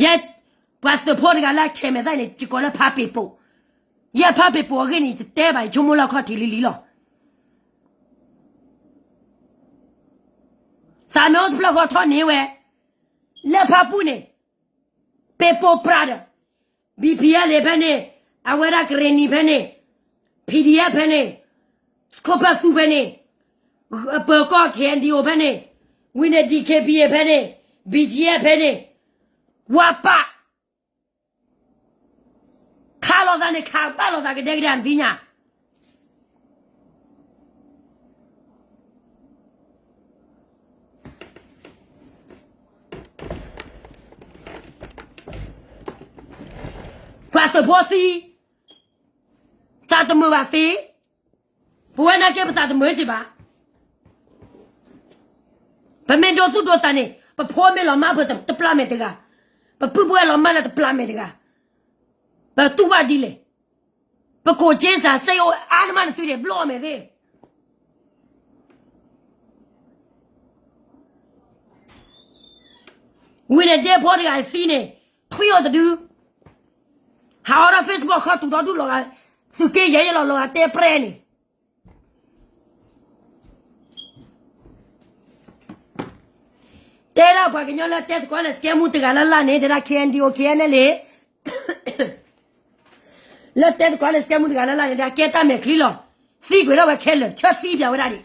ယဲ, ပှၤသုးဖိတဂၤလၢအဆဲးမဲာ်သၣ်န့ၣ် ယကိးလၢဖါပ့ၤပိာ်, ယဲဖါပ့ၤပိာ်အဂ့ၢ်န့ၣ် ယတတဲဘၣ် ယဆိကမိၣ်လၢအခီၣ်ထံးလံလံလီၤ. သးမ့ၢ်အိၣ်တဖျၢၣ်ဃီထီၣ်န့ၢ်ဝဲ, လၢဖါပူၣ်န့ၣ်, ပ့ၤပိာ်ပြးဒီး, ဘံၣ်ဖံးအါလ့ၤဖဲန့ၣ်, အဝဲဒၣ်ကရ့ၣ်နံၤဖဲန့ၣ်, PDF ဖဲန့ၣ်, ခိၣ်ဖၢၣ်သူဖဲန့ၣ်, ပၢၤကီၢ် KNDO ဖဲန့ၣ်, ဝံၤန့ၣ် DKBA ဖဲန့ၣ်, BGF ဖဲန့ၣ်, ဝါပၢ် ခးလိာ်သးန့ၣ် ခးဘၣ်လိာ်သးကဒဲကဒဲ နသ့ၣ်ညါ ပှၤသုးဖိသံ, သးတမုာ်ဘၣ်သ့, ပဝဲနာ်က့ပသးတမုာ်က့ဘၣ်. ပမ့ၢ်ဒိသူၣ်ဒိသးန့ၣ် ပဖိမ့ၢ်လီၤမၢ်ဖုးတပျၢ်မဲာ်တဂၤ, ပပုၢ်ပဝဲၢ်လီၤမၢ်လၢတပျၢ်မဲာ်တဂၤ, ပတူၢ်ဘၣ်ဒ်လဲၣ်. ပကိးက့စးစ့အိၣ်အါနမးနသုန့ၣ် ဘျီအမဲာ်သ့ၣ် ဝံၤန့ၣ်ဒဲဖိတဂၤသံန့ၣ် ထွံၣ်အီၤတဒု, ဟးအီၣ်ဒီး Facebook ခီတူာ်ဒီဒူၣ်လီၤဂာ်, သုးက့ယဲၢ်ယဲၢ်လီၤလီၤဂာ်တဲပြဲန့ၣ် တဲဒၣ်ပှၤကညီလၢတဲသကိးလၢစကဲမူတဂၤလၢ်လၢ်န့ၣ် တဲဒၣ် K N D O K N L A လၢတဲသကိးလၢစကဲမူတဂၤလၢ်လၢ်န့ၣ် တဲကဲတၢ်မဲာ်ချံလီၤ, သံကွံာ်ထီၣ်ဝဲခဲလၢာ် ဆၢသံပၠးဝဲဒၣ်ဒံး ကၠီ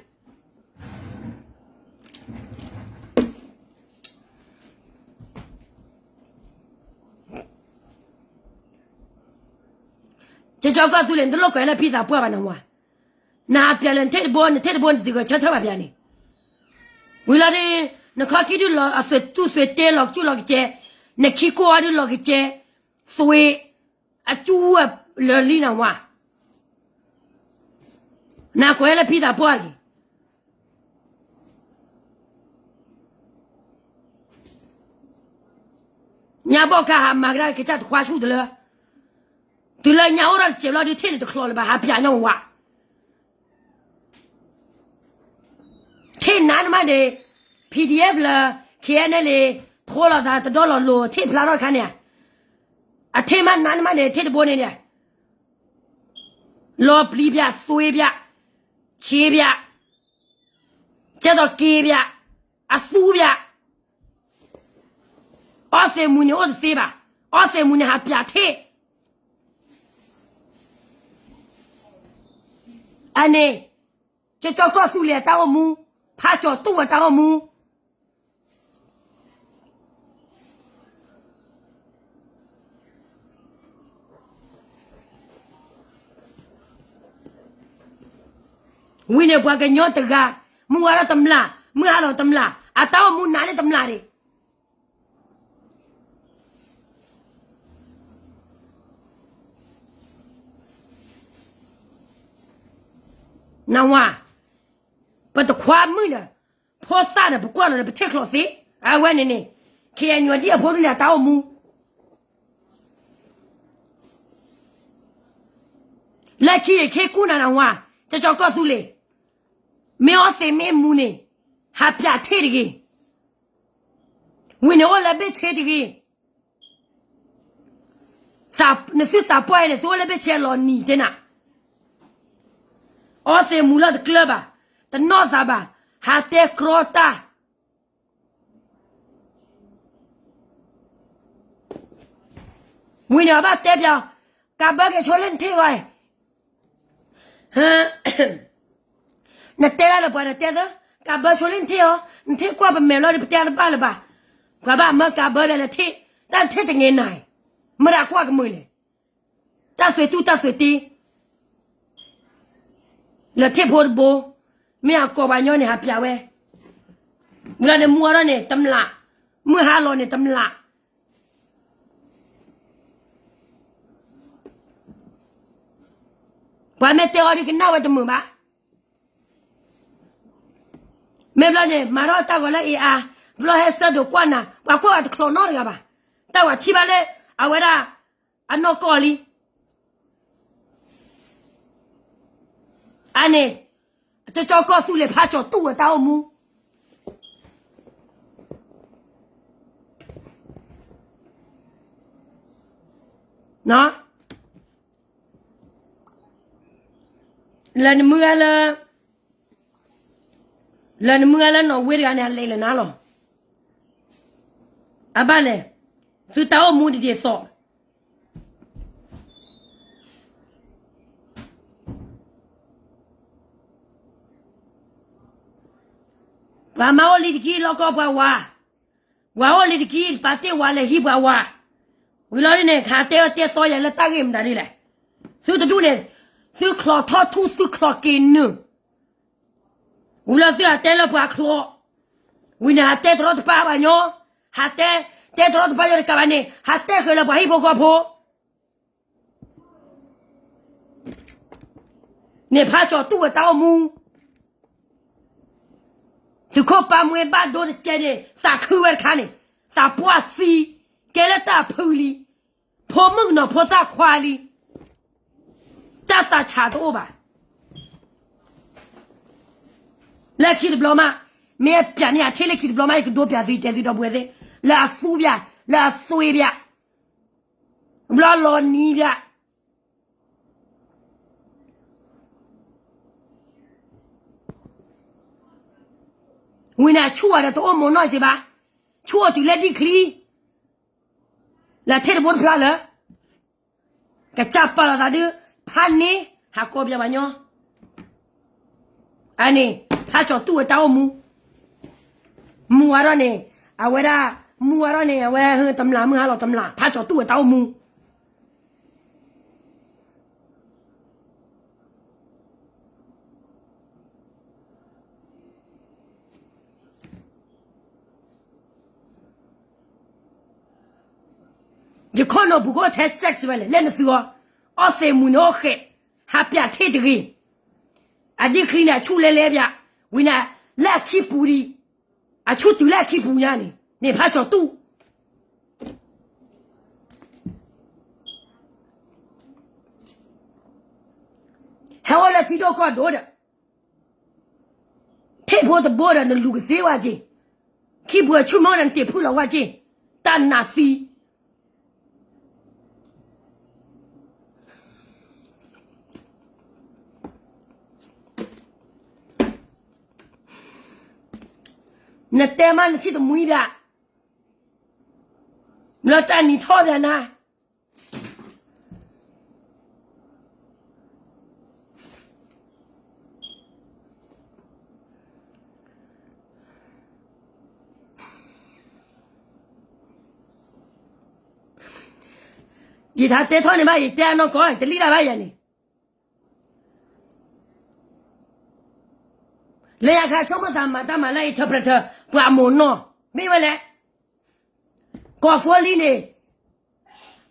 ကီၢ်သူလ့ၤ နတလိၣ်ကွဲးလၢဖံသးပှၢ်ဘၣ်နဝၤ, နဟးပၠးလၢနထံၣ်တဘိ နထံၣ်တဘိနသုးဂဲၤဆၢထၢၣ်ဘၣ်ပၠးန့ၣ်, ဝံၤလီၤဒီး နခီခံဒုလီၤအသွဲၣ်သူၣ်သွဲၣ်တ့လီၤကစူၣ်လီၤကစဲး, နခံကိၢ်အီၤဒုလီၤကစဲး, သွဲၣ်အကစူၣ်လၢာ်လံနဝၤ, နကွဲးလၢဖံသးပှၢ်တဂ့ၤ ညါဘီၣ်ခါဟးမၤကဒါကစၢ်တခွါဆူၣ်တလၢ, တုၤလၢညါအိၣ်ဒီးတစဲးဘျီ ဒုးထံၣ်န့ၣ်တချီလၢၤဘၣ် ဟးပၠးညီဝၤ, ထံၣ်နါနမးန့ၣ် P D F လၢ K N L A ထိလီၤသးတဒီလီၤလိၤ ထံၣ်ဖျါထီၣ်တခါန့ၣ်, အထံၣ်မးနါနမးန့ၣ် ထံၣ်တဘိန့ၣ်န့ၣ်, လီၤပျံၤပၠး သွဲၣ်ပၠး, ဆ့ပၠး, ကဲသိးက့ပၠး, အသူပၠး, အီသံးမူၤန့ၣ်အိၣ်တသ့ဘၣ်, အီသံးမူၤန့ၣ်ဟးပၠးထံၣ်, အန့ၣ် ကၠီကီၢ်သူလ့ၤအတၢ်အိၣ်မူ, ဖးကၠီၤတူၢ်အတၢ်အိၣ်မူ ဝံၤန့ၣ်ပှၤကညီတဂၤ, မုၢ်ဝါထီၣ်တမျၢ်, မုၢ်ဟါလီၤတမျၢ်, အတၢ်အိၣ်မူနးန့ၢ်တမျၢ်ဒံး နဝၤ, ပတခွါမုၣ်ဒီး ဖိသၣ်ဒီး ပကွၢ်လီၤဒီး ပထံၣ်ချီၣ်သ့, အဝဲန့ၣ်န့ၣ် ခ့ယဲၢ်ညီၣ်ဒံၣ်အဖိဒိၣ်န့ၣ် အတၢ်အိၣ်မူ လၢခံန့ၣ် ခ့ကူၣ်နၤနဝၤ, ကၠီကီၢ်သူလ့ၤ, မ့ၢ်အီသံးမ့ၢ်မူၤန့ၣ် ဟးပၠးထံၣ်တဂ့ၤ, ဝံၤန့ၣ်အိၣ်လၢဘ့ၣ်ဆ့တဂ့ၤ နသုသးပှၢ်အံၤန့ၣ် သုအိၣ်လၢဘ့ၣ်ဆ့လီၤနံၤတဲနၤ, အီသံးမူၤလီၤတကျၢၢ်ဘၣ်, တနီၢ်သးဘၣ်, ဟးတဲကြီတၢ်, ဝံၤန့ၣ်အဘၣ်တဲပၠး, ကးဘၢက့ၤဆိလၢနထံၣ်ဂီၤအံၤ နတဲဒၣ်လၢပှၤနတဲသၢ, ကးဘၢဆိလၢနထံၣ်အီၤ, နထံၣ်ကွၢ်ပမဲာ်ဘျီဒီး ပတဲတဘၣ်လၢၤဘၣ်, ပှၤဘၣ်မၢကးဘၢပၠးလၢထံၣ်, တၢ်နထံၣ်တန့ၢ်နၤ, မတၤကွၢ်ကမုာ်လဲၣ်, တၢ်သွံၣ်တူၢ်တၢ်သွံၣ်တ့ လၢထံၣ်ဖိတဘိ, မ့ၢ်အကိးပှၤညီန့ၣ် ဟးပၠးဝဲ, ဝံၤလီၤန့ၣ်မုၢ်အီၤထီၣ်န့ၣ်တမျး, မုၢ်ဟါလီၤန့ၣ်တမျး ပှၤမ့ၢ်တဲအီၤဒ်ကနၣ်ဝဲတမုာ်ဘၣ်. မ့ၢ်ဘျီန့ၣ် မၤထီၣ်တၢ်ဂီၤလၢအ့အါ, ဘျီဟဲဆၢဒိးကွၢ်နၤ, ပှၤကွၢ်ဝဲတချီးနီတဂၤဘၣ်. တၢ်ဝဲထံၣ်ဘၣ်လၢ အဝဲဒၣ် အနီၢ်ကီၢ်လံ. အန့ၣ် တကၠီကီၢ်သူလ့ၤဖးကၠီၤတူၢ်ဝဲတၢ်အိၣ်မူ လၢနမုၢ်ဂၤလၢ လၢနမုၢ်ဂၤလၢနီၣ်ဝ့တဂၤန့ၣ် အလဲၤလၢနၤလီၤ. အဘၣ်လဲၣ်, သုတၢ်အိၣ်မူတဒ်သိး ပှၤမါအိၣ်လံတက့ၢ် လီၢ်ကီၢ်ပှၤဝၤ, ဝၤအိၣ်လံတက့ၢ် ပာ်တ့ၢ်ဝၤလဲၤဟံးပှၤဝၤ, ဝံၤလီၤဒ်န့ၣ် ဟးတဲအီၤတဲသီယၤလၢတၢ်ဂ့ၢ်မတၤဒ်လဲၣ်. သုတဒူၣ်န့ၣ် သုချီၣ်ထီၣ်ထူ သုချီၣ်က့ၤနုာ် ဝံၤလီၤသုဟးတဲလၢပှၤချီၣ်, ဝံၤန့ၣ် ဟးတဲတရီတပါပှၤညီ, ဟးတဲ, တဲတရီတပါညီတကးဘၣ်န့ၣ် ဟးတဲဃုာ်လၢပှၤဟံၣ်ဖိဃီဖိ န့ၣ်ဖးကၠီၤတူၢ်ဝဲတၢ်အိၣ်မူ, သုးခိၣ်ပၢ်မွဲဘၣ်ဒိတကဲန့ၣ် သးခုဝဲတခါန့ၣ်, သးပှၢ်သံ, ကဲလၢတၢ်ဖုလံ, ဖိမုၣ်ကနီၤဖိသၣ်ခွါလံ, တၢ်သးဆးတအိၣ်ဘၣ်. လၢခံတဘျီမး, မ့ၢ်အပျးန့ၢ်အထံၣ်လၢခံတဘျီမး ယကဒိပျးသုတဲသုဒီပုၢ်ဝဲၢ်သ့ၣ်, လၢအသူပျး, လၢအသွံပျး, ဘျီလီၤနံၤပျး ဝံၤန့ၣ်အဆူၣ်ဝဲဒီးတအိၣ်မိၢ်နီၢ်စ့ၢ်ဘၣ်, ဆူၣ်အိၣ်တုၤလၢဒံၣ်ချံ, လၢထံၣ်တဘိတဖျါလၢ ကစၢ်ပာ်လီၤသးဒုး, ဖးန့ၢ်, ဟးကိးပျးပှၤညီ, အန့ၣ်, ဖးကၠီၤတူၣ်ဝဲတၢ်အိၣ်မူ, မူဝဲဒီးန့ၣ်, အဝဲဒၣ်, မူဝဲဒီးန့ၣ် အဝဲဟဲတမျးမုၢ်ဟါလီၤတမျး ဖးကၠီၤတူၣ်ဝဲတၢ်အိၣ်မူ ယခိၣ်နူာ်ပူၤကအိၣ်ထဲ sex ဝဲလဲၣ်, လၢနသုအီၤ, အီၣ်သ့ၣ်မူၤန့ၣ်အိၣ်ဃဲး, ဟးပျးထံၣ်တဂ့ၤ, အဒံၣ်ချံန့ၣ် အဆူၣ်လဲလဲပျး, ဝံၤန့ၣ်, လၢအခံပူၤဒံး, အဆူၣ်တုၤလၢအခံပူၤညါန့ၣ် န့ၣ်ဖးကၠီၤတူၣ် ဟဲအိၣ်လၢထံဒိၣ်ကီၢ်ဒိၣ်ဒီး, ထံၣ်ဖိတဘိဒီးနလူၤကသ့ဝဲက့ၤ, ခံပူၤအဆူၣ်မ့ၢ်ဒီးနတ့ၢ်ဖုၣ်လီၤဝဲက့ၤ, တၢ်နးသံ နတဲမးနထံၣ်တမှံဘၣ်, လၢတၢ်နံၤထီၣ်ဘၣ်နၤ ယထါတဲထီၣ်န့ၣ်ဘၣ် ယတဲအနီၢ်ကီၢ် တလံၣ်တၢ်ဘၣ်ယၤန့ၣ်, လၢညါခါဆိကမိၣ်သးမၤတၢ်မၤလၢ interpreter ပှၤအမိၢ်နီၢ် မ့ၢ်ဝဲလဲၣ်, ကိးဖိလံန့ၣ်,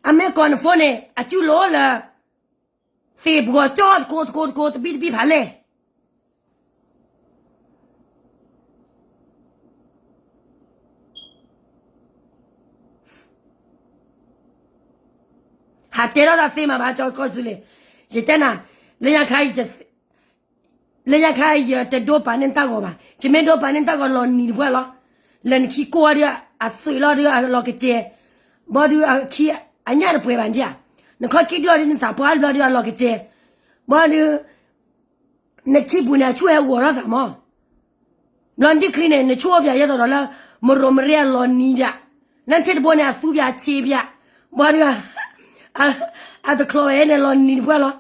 အမ့ၢ်ကိးနဖိန့ၣ် အစုလိၤလၢ သ့ၣ်ပှီၤကၠီတကိးတကိးတကိးတဘံၣ်တဘံၣ်ဖးလဲၣ် ဟးတဲထီၣ်တၢ်သ့မးဘၣ် ကၠီကီၢ်သူလ့ၤ, ယတဲနၤ, လၢညါခါ, လၢညါခါယတဒိပာ်န့ၢ်တၢ်ဂီၤဘၣ်, ယမ့ၢ်ဒိပာ်န့ၢ်တၢ်ဂီၤလီၤနံၤတပှၢ်လီၤ, လၢနခံကိၢ်အီၤဒုးအသွံးလီၤဒုးအလီၤကစဲ, ဘီဒုးအခံ, အညၣ်တပှဲၤဘၣ်နဧါ, နခီၣ်ကံၣ်ဒုးအီၤဒုးနသးပှၢ်ဘျီဒုးအလီၤကစဲ, ဘီဒုး နခံပူၤန့ၣ် အဆူၣ်ဟဲဂီၤထီၣ်သးမး, ဘျီဒံၣ်ချံန့ၣ် နဆူၣ်အိၣ်ပၠးယဲသိးဒီးလၢ မရိမရ့အလီၤနံၤပၠး, လၢနထံၣ်တဘိန့ၣ် အသူပၠးအဆ့ပၠး, ဘီဒုး, အတချီဝဲန့ၣ်လီၤနံၤတပှၢ်လီ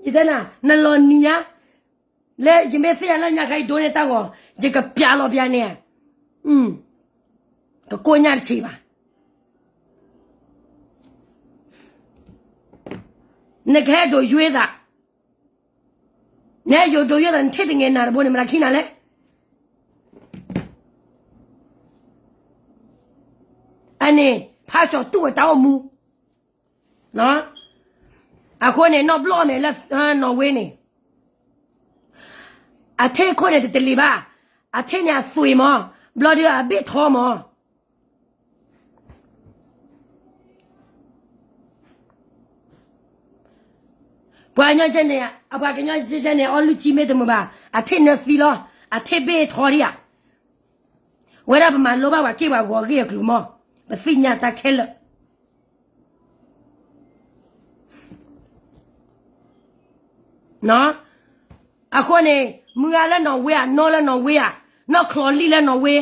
ၤ ယတဲနၤ, နလီၤနံၤဧါ, လၢယမ့ၢ်သ့ၣ်ညါလၢညါခါအံၤဒိန့ၢ်တၢ်ဂီၤ, ယကပျးလီၤပျးန့ၣ်, ကကိၢ်ညၣ်တဆံးဘၣ်, နကဟဲဒိးယွ့သး, နဟဲယိၤဒိးယွ့သး နထံၣ်တငဲၤနၤတဘိန့ၣ် မတၤခံနၤလဲၣ် အန့ၣ် ဖးကၠီၤတူၢ်ဝဲတၢ်အိၣ်မူ, အဃိန့ၣ် နီၢ်ဘျီၣ်မဲာ်လၢနီၣ်ဝ့န့ၣ်, အထံၣ်ခိၣ်န့ၣ်တတလံၤဘၣ်, အထံၣ်န့ၣ်အသွံးမး, ဘျီဒုးအဘ့ၣ်ထီမး, ပှၤကညီန့ၣ်, အပှၤကညီန့ၣ် အီၣ်လုၢ်ကံမ့ၢ်တမုာ်ဘၣ်, အထံၣ်နၢသံလီၤ, အထံၣ်ဘ့ၣ်ထီဒံးဧါ, ဝဲဒၣ်ပမၤလိဘၣ်ပှၤက့ၢ်ပှၤဂီၤအဂ့ၢ်အကျိၤမး, ပသ့ၣ်ညါတၢ်ခဲလၢာ် အဃိန့ၣ် မုၢ်ဂၤလၢနီၣ်ဝ့ဧါ, နီၢ်လၢနီၣ်ဝ့ဧါ, နီၢ်ချီလံၣ်လၢနီၣ်ဝ့,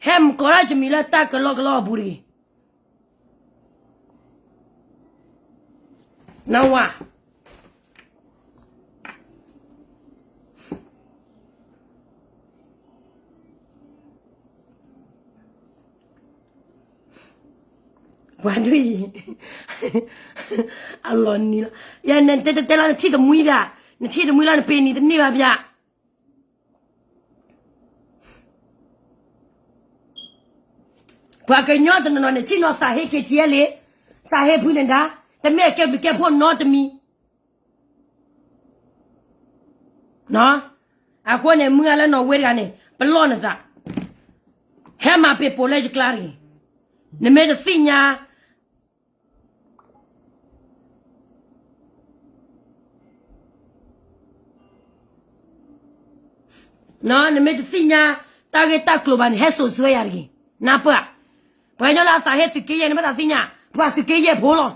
ဟဲမုၢ်ကီၤလၢယမံၤလၢတၢ်ကလီကလီအပူၤတဂ့ၤ, နဝၤ ပှၤဒ်အံၤ, အလီၤနံၤလီၤ, ယနတဲတဲတဲလီၤ နထံၣ်တမှံဘၣ်, နထံၣ်တမှံလီၤ နပ့ၤနံၤတန့ၢ်ဘၣ်ဘၣ်. ပှၤကညီတနီၤနီၤန့ၣ် ထံၣ်နီၤသးဟ့က့ၤကဲလံ, သးဟ့ဖုန့ၣ်ဒါ, တမ့ၢ်အကဲဘျုးကဲဖှိၣ်နီတမံၤ. အဃိန့ၣ် မုၢ်ဂၤလၢနီၣ်ဝ့တဂၤန့ၣ် ပလီၢ်နသး, ဟဲမၤပ့ၤပိာ်လၢယကျါတဂ့ၤ. နမ့ၢ်တသ့ၣ်ညါ နမ့ၢ်တသ့ၣ်ညါ တၢ်ဂ့ၢ်တၢ်ကျိၤဘၣ်န့ၣ် ဟဲစိာ်ဆှၢယၤတဂ့ၤ. နၢ်ပၢၢ်, ပှၤကညီလၢအသးဟ့သုးက့ယဲၢ်န့ၣ် ဘၣ်သးသ့ၣ်ညါ ပှၤသုးက့ယဲၢ်ဖိလီၤ.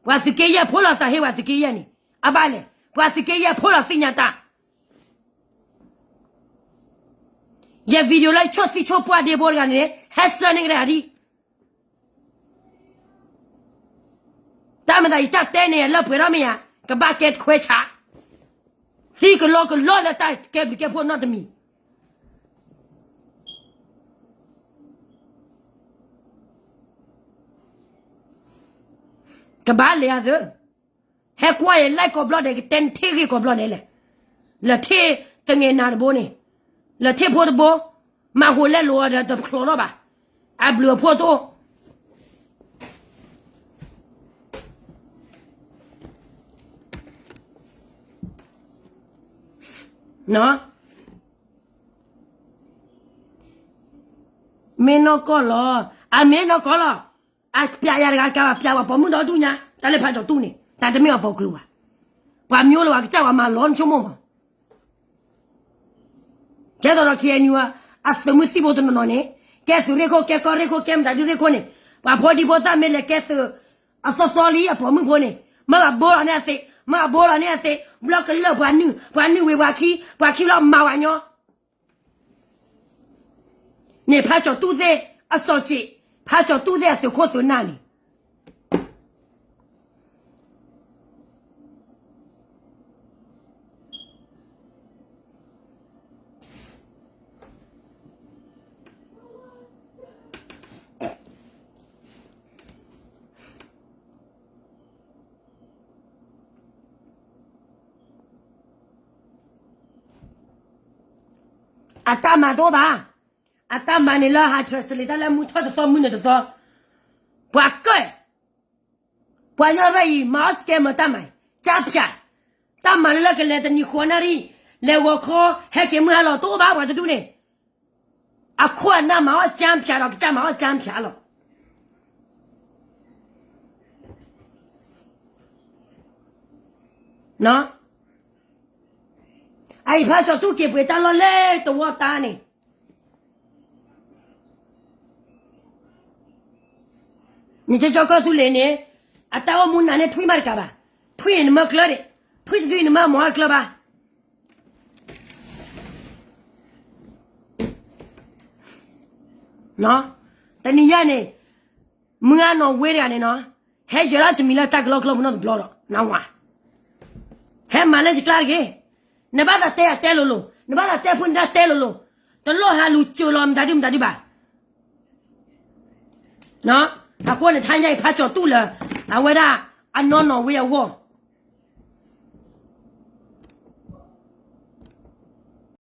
ပှၤသုးက့ယဲၢ်ဖိလီၤ သးဟ့ပှၤသုးက့ယဲၢ်န့ၣ် အဘၣ်လဲၣ်, ပှၤသုးက့ယဲၢ်ဖိလီၤသ့ၣ်ညါတၢ်. ယ video လၢဆိၣ်သံဆိၣ်ပှၢ်ဒ့ဖိတဂၤန့ၣ် ဟဲဆှၢန့ၢ်ကဒါဒ် တၢ်မၤသးယတၢ်တဲန့ၣ် လၢပှဲၤထီၣ်မ့ၢ်ဧါ, ကဘၣ်ကဲတခွဲးဆး, သံကလီကလီလၢတၢ်ကဲဘျုးကဲဖှိၣ်နီတမံၤ. ကဘၣ်လဲၤအသး, ဟဲကွၢ်ယ live ကိးဘျီဒဲး ကတဲနထံၣ်ဂ့ၢ်ကိးဘျီဒဲးလဲၣ်, လၢထံၣ်တငဲးနၤတဘိန့ၣ်, လၢထံၣ်ဖိတဘိ, မၤဟူးလဲလိာ်အီၤဒီးတဖျိးထီၣ်ဘၣ်, အဘျုးအဖှိၣ်တအိၣ် မ့ၢ်နီၢ်ကီၢ်လီၤ, အမ့ၢ်နီၢ်ကီၢ်လီၤ, အပျဲယၤတဂၤတကးဘၣ် ပျဲပှၤပိာ်မုၣ်ဒီဒူၣ်ညါ, တၢ်လၢဖးကၠီၤတူၢ်န့ၣ် တၢ်တမ့ၢ်အပိာ်ကျိၤဘၣ်, ပှၤမၠိလၢပှၤကစၢ်ပှၤမၤလီၤနဆိကမိၣ်မး ကဲသိးဒီး KNU အသုးမုၢ်သံၣ်ဘိတနီၤနီၤန့ၣ်, ကဲသုးရ့ၣ်ခိၣ် ကဲကီၢ်ရ့ၣ်ခိၣ် ကဲမတၤဒုရ့ၣ်ခိၣ်န့ၣ်, ပှၤဖိဒံဖိသၣ်မ့ၢ်လဲၤကဲသုးအသီသီလံအပိာ်မုၣ်ဖိန့ၣ်, မ့ၢ်ဘၣ်ဘိလီၤန့ၢ်အသး, မ့ၢ်ဘၣ်ဘိလီၤန့ၢ်အသး, ဘျီကလၢာ်ပှၤနုာ်, ပှၤနုာ်ဝံၤပှၤခံ, ပှၤခံဘျီမၤဝဲညီ န့ၣ်ဖးကၠီၤတူၢ်သ့ၣ်အစီၤစံး, ဖးကၠီၤတူၢ်သ့ၣ်အသုးခိၣ်သုးနၢ်န့ၣ် အတၢ်မၤတအိၣ်ဘၣ်, အတၢ်မၤန့ၣ်လၢဟး translate တၢ်လၢမုၢ်ထီၣ်တသီမုၢ်နုာ်တသီ, ပှၤကၢၣ်, ပှၤကညီရၢၢ်အံၤ မၤအီၣ် scammer တၢ်မၤ, ကၠါဖၠး, တၢ်မၤလၢလၢကလဲၤတနံၤဃီနၣ်ရံၣ်, လဲၤဂီၤခီ, ဟဲက့ၤမုၢ်ဟါလီၤ တအိၣ်ဘၣ်ပှၤတဒူၣ်န့ၣ်, အခိၣ်အနၢ်မၤအီၣ် ကၠါဖၠး ဒီးကစၢ်မၤအီၣ် ကၠါဖၠး လီၤ. အအံၤဖးကၠီၤတူၢ်က့ၤပှ့ၤတၢ်လီၢ်လၢတဝီတၢ်န့ၣ်, နကၠီကီၢ်သူလ့ၤန့ၣ်, အတၢ်အိၣ်မူနၤန့ၣ်ထွံၣ်မးတကးဘၣ်, ထွံၣ်န့ၣ်နမၢကျၢၤဒံး, ထွံၣ်တဒုနမၢမၤအီၣ်ကျၢၤဘၣ် တနံၤညါန့ၣ်, မုၢ်ဂၤနီၣ်ဝ့တဂၤန့ၣ်နီၤ, ဟဲယၢၤလီၤတမံၤလၢတၢ်ကလီကလီပူၤနီတဘျီလီၤ နဝၤ, ဟဲမၤလၢယကျါတဂ့ၤ, နဘၣ်သးတဲယၤတဲလိၤလိၤ, နဘၣ်သးတဲဖိန့ၣ်ဒၣ်တဲလိၤလိၤ, တလိၣ်ဟးလူၤစၢၤလီၤမတၤဒုမတၤဒုဘၣ် အဃိန့ၣ် ထါညါအံၤဖးကၠီၤတူၢ်လၢ အဝဲဒၣ်အနီၢ်နီၣ်ဝ့အဂီၢ်,